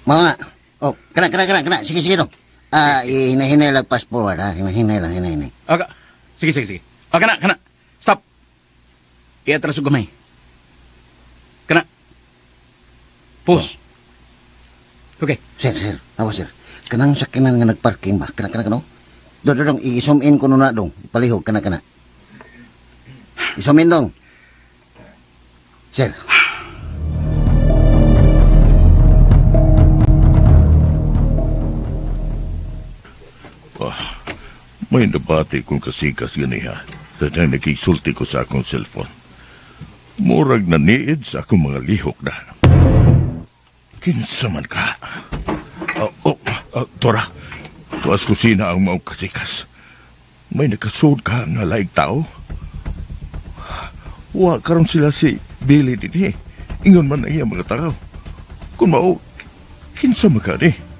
Mao na. Oh, kana kana kana kana. Sige sige dong. Hinahinay lang fast forward ha. Hinahinay lang, hinahinay. Aga. Sige sige sige. Kana kana. Stop. Iatras og gamay. Kana. Pause. Okay. Sir, sir. Awa sir. Kanang sakinan nga nagparking ba? Kana kana kano? Do do dong i-zoom in ko na dong. Ipalihog kana kana. I-zoom in dong. Sir. Oh, may nabati kong kasikas ganiha sa nang nakisulti ko sa akong cellphone. Murag na niid sa akong mga lihok na. Kinsa man ka? Tora, tuas kusina ang maong kasikas. May nakasuod ka nga laig tao. Wa karon sila si Billy dinhi. Ingon man ang iyang mga tao. Kung mao, kinsa man ka ni?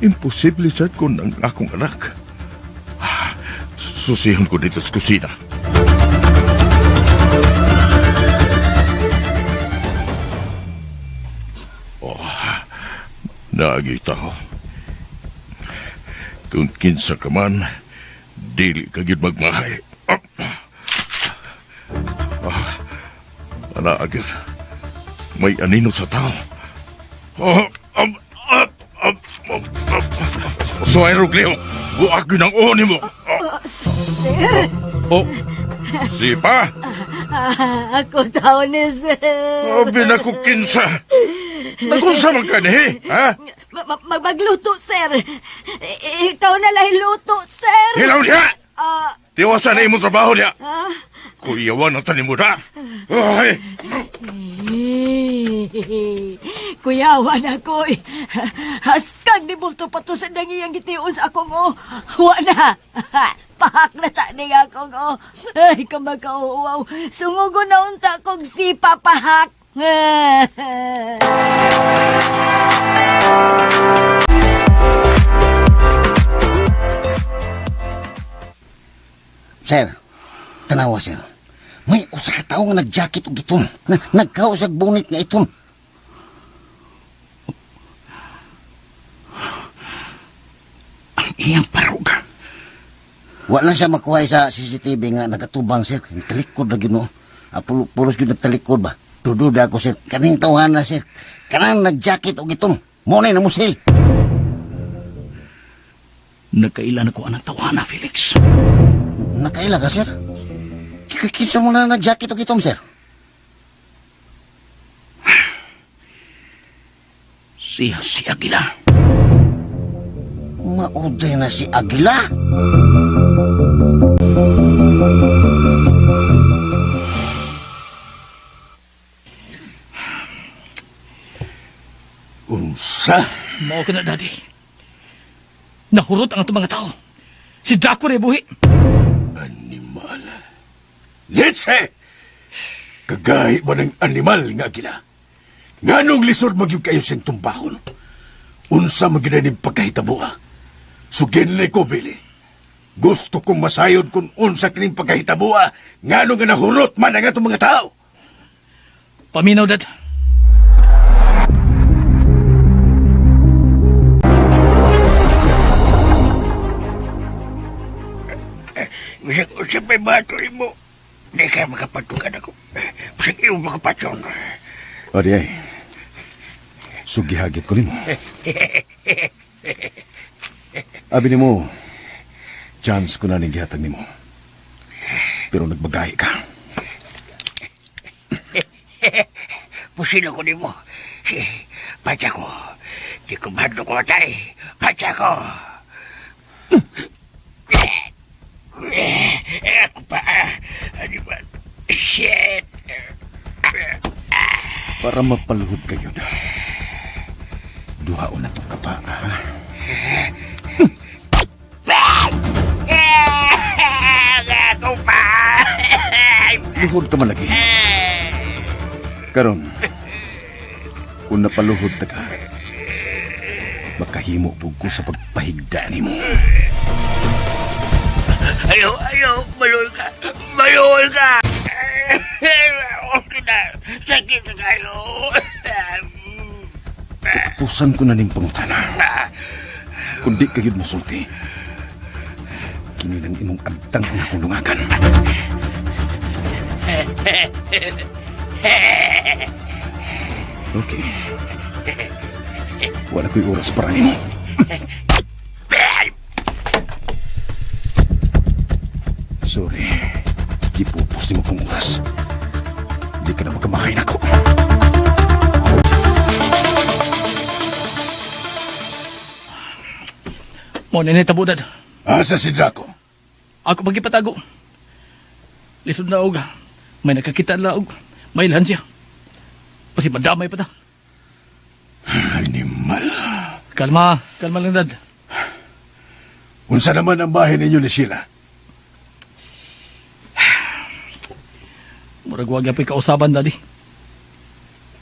Imposible sad kun ang akong anak. Susihon ko dito sa kusina. Oh, naagi tao. Kung kinsa ka man, dili ka gyud magmahay. Ana agad. May anino sa tao. Oh, Suway Ruglio, buak yun ang uho nimo. Sir! Oh, sipa? Ako tao ni sir. Sabi na ko kinsa. Nagunsa man ka ni, ha? Magluto, sir. Ikaw na lang luto, sir. Hilaw niya! Tiwasan na imong trabaho niya. Kuyawan ang tanim mo na. Ay! Kuyawan ako. Haskag ni Bulto patusan ng iyang gitiun sa akong o. Wa na. Pahak na ta ni akong o. Ay, kamagkauwaw. Sungugo na unta kong sipa pahak. Sir, tanawa sir. May usa ka tawo nga nag-jacket og itom. Nagkausag bonnet nga itom. Ang iyang paruga. Wa na siya makuha sa CCTV nga nagatubang sir. Talikod na gyud no. Pulos gyud nagtalikod ba. Dududa ako sir. Kaning tawhan na sir. Kanang nag-jacket og itom. Mo na namusil. Nagkaila na ko anang tawhana, Felix. Nakaila ka, sir? Kinsa mo na nag-jacket og itom, sir? Siya si Aguila. Mauday na si Aguila? Unsa? Mao ka na, Daddy. Nahurot ang atong mga tao. Si Draco rin buhi. Animal. Litse! Kagahi ba ng animal nga Aguila? Nganong lisod magyud kayo siyang tumbahon? Unsa magyud ning pagkahitaboa? Suginli ko, Billy. Gusto kong masayod kung unsa kining pagkahitaboa nganong nga nahurot man ang atong mga tao. Paminaw, Dad. Bisag usap may bato mo. Di ka makapatukan ako. Bisag imo makapatong. O di ay. Sugihagit ko nimo. Abi nimo, chance ko na ning gihatag nimo. Pero nagbagahi ka. Pusilo ko nimo. Si, patya ko. Di ko mahadlok ko matay. Patya ko. Ako pa. Ano ba? Shit. Para mapaluhod kayo na. Duhaon na itong kapa, ha? Ako pa. Luhod ka man lagi. Karon, kung napaluhod ta ka, makahimo pug ko sa pagpahigda nimo. Ayaw, ayaw. Maluol ka. Maluol ka. Okay na. Sakit na kayo. Katapusan ko na ning pangutana. Kung di kayod mosulti, kini nang imong agtang ang akong lungakan. Okay. Wala ko'y oras para nimo. Sorry. Gipupos nimo kong oras. Di ka na magkamahay nako. Mo na ni tabo, Dad. Asa si Draco? Ako pagipatago. Lisod na og. May nakakita na og. May ilhan siya. Pasi madamay pa ta. Animal. Kalma, kalma lang, Dad. Unsa naman ang bahay ninyo ni Sheila? Murag wag yapoy kausaban, Daddy.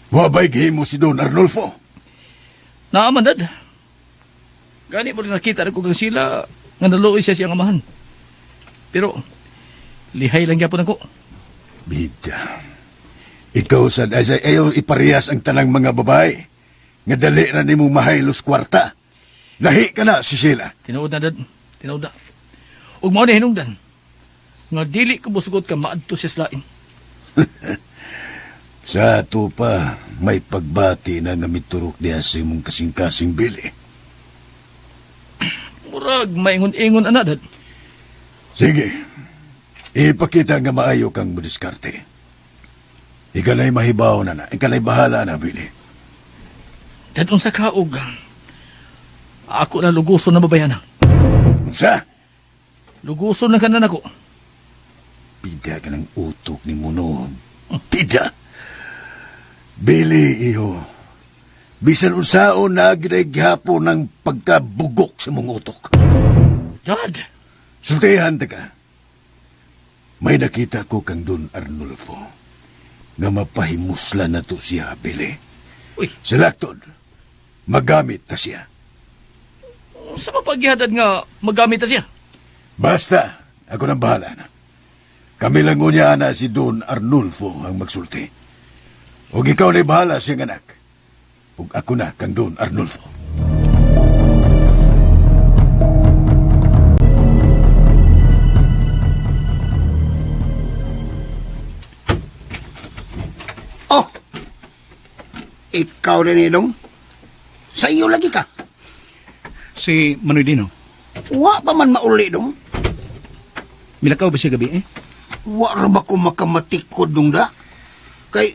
Wa ba'y gihimo si Don Arnulfo? Naaman, Dad. Gani mo rin nakita rin ko kang sila nga naluoy siya siyang amahan. Pero, lihay lang gyapon ako. Bida. Ikaw sad ay ayaw iparehas ang tanang mga babae. Nga dali ra nimo mahaylos kwarta. Lahi ka na si Sheila. Tinuod na, Dad. Tinuod na. Ug mao ni hinungdan. Nga dili ko musugot ka maadto siya sa lain. Sa ato pa, may pagbati na nga miturok diha sa imong kasing-kasing bili. Murag maingon-ingon ana, Dad. Sige. Ipakita nga maayo kang mudiskarte. Ikaw na'y mahibaw na na. Ikaw na'y bahala na, Billy. Dad, unsa ka og ako na luguson na babayana. Unsa? Luguson na ka na nako. Bida ka ng utok ni Muno. Bida! Billy, iho. Bisan unsaon na gihapon ng pagkabugok sa mong utok. Dad! Sultihan ta ka. May nakita ko kang Don Arnulfo nga mapahimusla na to siya, Billy. Uy. Sa laktod, magamit ta siya. Sa mapaghihadad nga magamit ta siya? Basta, ako nang bahala na. Kami lang unya na si Don Arnulfo ang magsulti. Og ikaw na'y bahala siyang anak. Ug ako na kang Don Arnulfo. Oh! Ikaw rin, Idong. Sa iyo lagi ka. Si Manoy Dino. Wa pa man mauli, dong. Milakaw ba siya gabi eh? Wa ra ba ko makamatikod, dong da? Kay,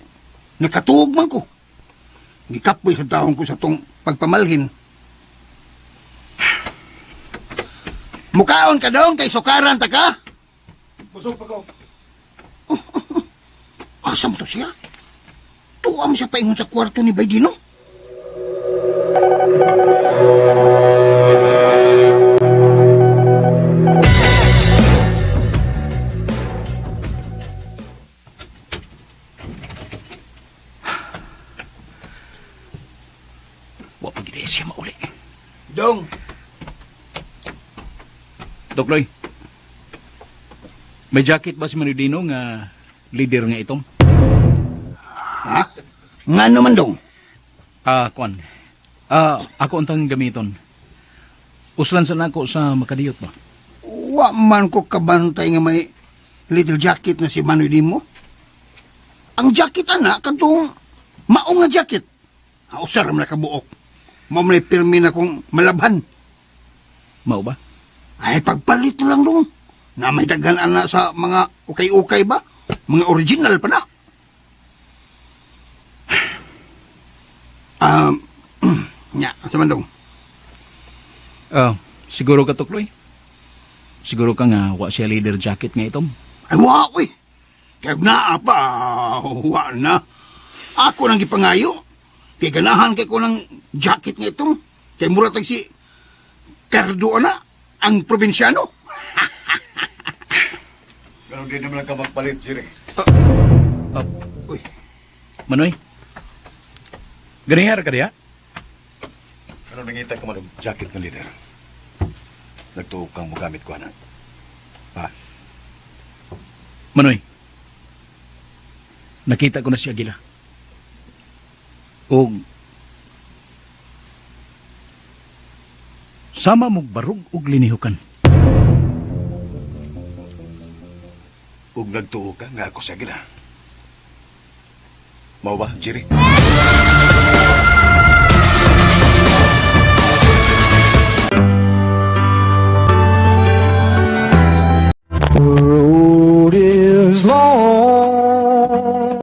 nakatuog man ko. Gikapoy sa taong ko sa tong pagpamalhin. Mukaon ka dong, kay sukaran ta ka? Busog pa ko. Asa mo to siya? Tuwa mo siya paingon sa kwarto ni Baydino? siya mauli. Dong. Dokloy. May jacket ba si Manoy Dino nga leader nga itom? Ha? Nga naman dong? Ah, kuan. Ah, ako untang gamiton. Uslan sa nako sa makadiyot ba? Wa man ko kabantay nga may little jacket na si Manoy Dimo. Ang jacket ana kadtong maong nga jacket. Ah, usar man na kabuok. Mao man pirmi na kong malabhan. Mao ba? Ay, pagpalit na lang dong. Na may daghan ana sa mga ukay-ukay ba? Mga original pa na. Nya, asa man dong? Ah, siguro ka, Tukloy? Siguro ka nga wa siya leader jacket nga itom? Ay, wa, uy. Kaya naa pa, wa na. Ako nang gipangayo. Kay ganahan kay ko ng jacket nga itong. Kay mura tag si Cardo na, ang probinsyano. Ganun din naman lang ka magpalit, Jerry. Uy. Manoy? Ganihar ka diya? Ano nangita ka man og jacket ng leader? Nagtuo kang mogamit ko, anak. Ha? Manoy, nakita ko na si Aguila. Og sama mong barug og linihukan. Ug nagtuo ka nga ako si Aguila. Mao ba, Jerry? Road is long.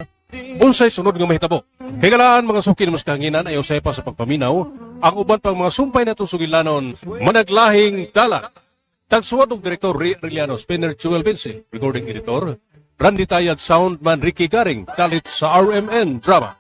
Unsay sunod nga mahitabo? Higalaan mga suki mas kahanginan ay usay pa sa pagpaminaw ang uban pang mga sumpay natong sugilanon managlahing dalan. Tagsuwat og direktor Ri Riliano, Spinner Jewel Vinci, recording editor Randy Tayad, soundman Ricky Garing, dalit sa RMN Drama.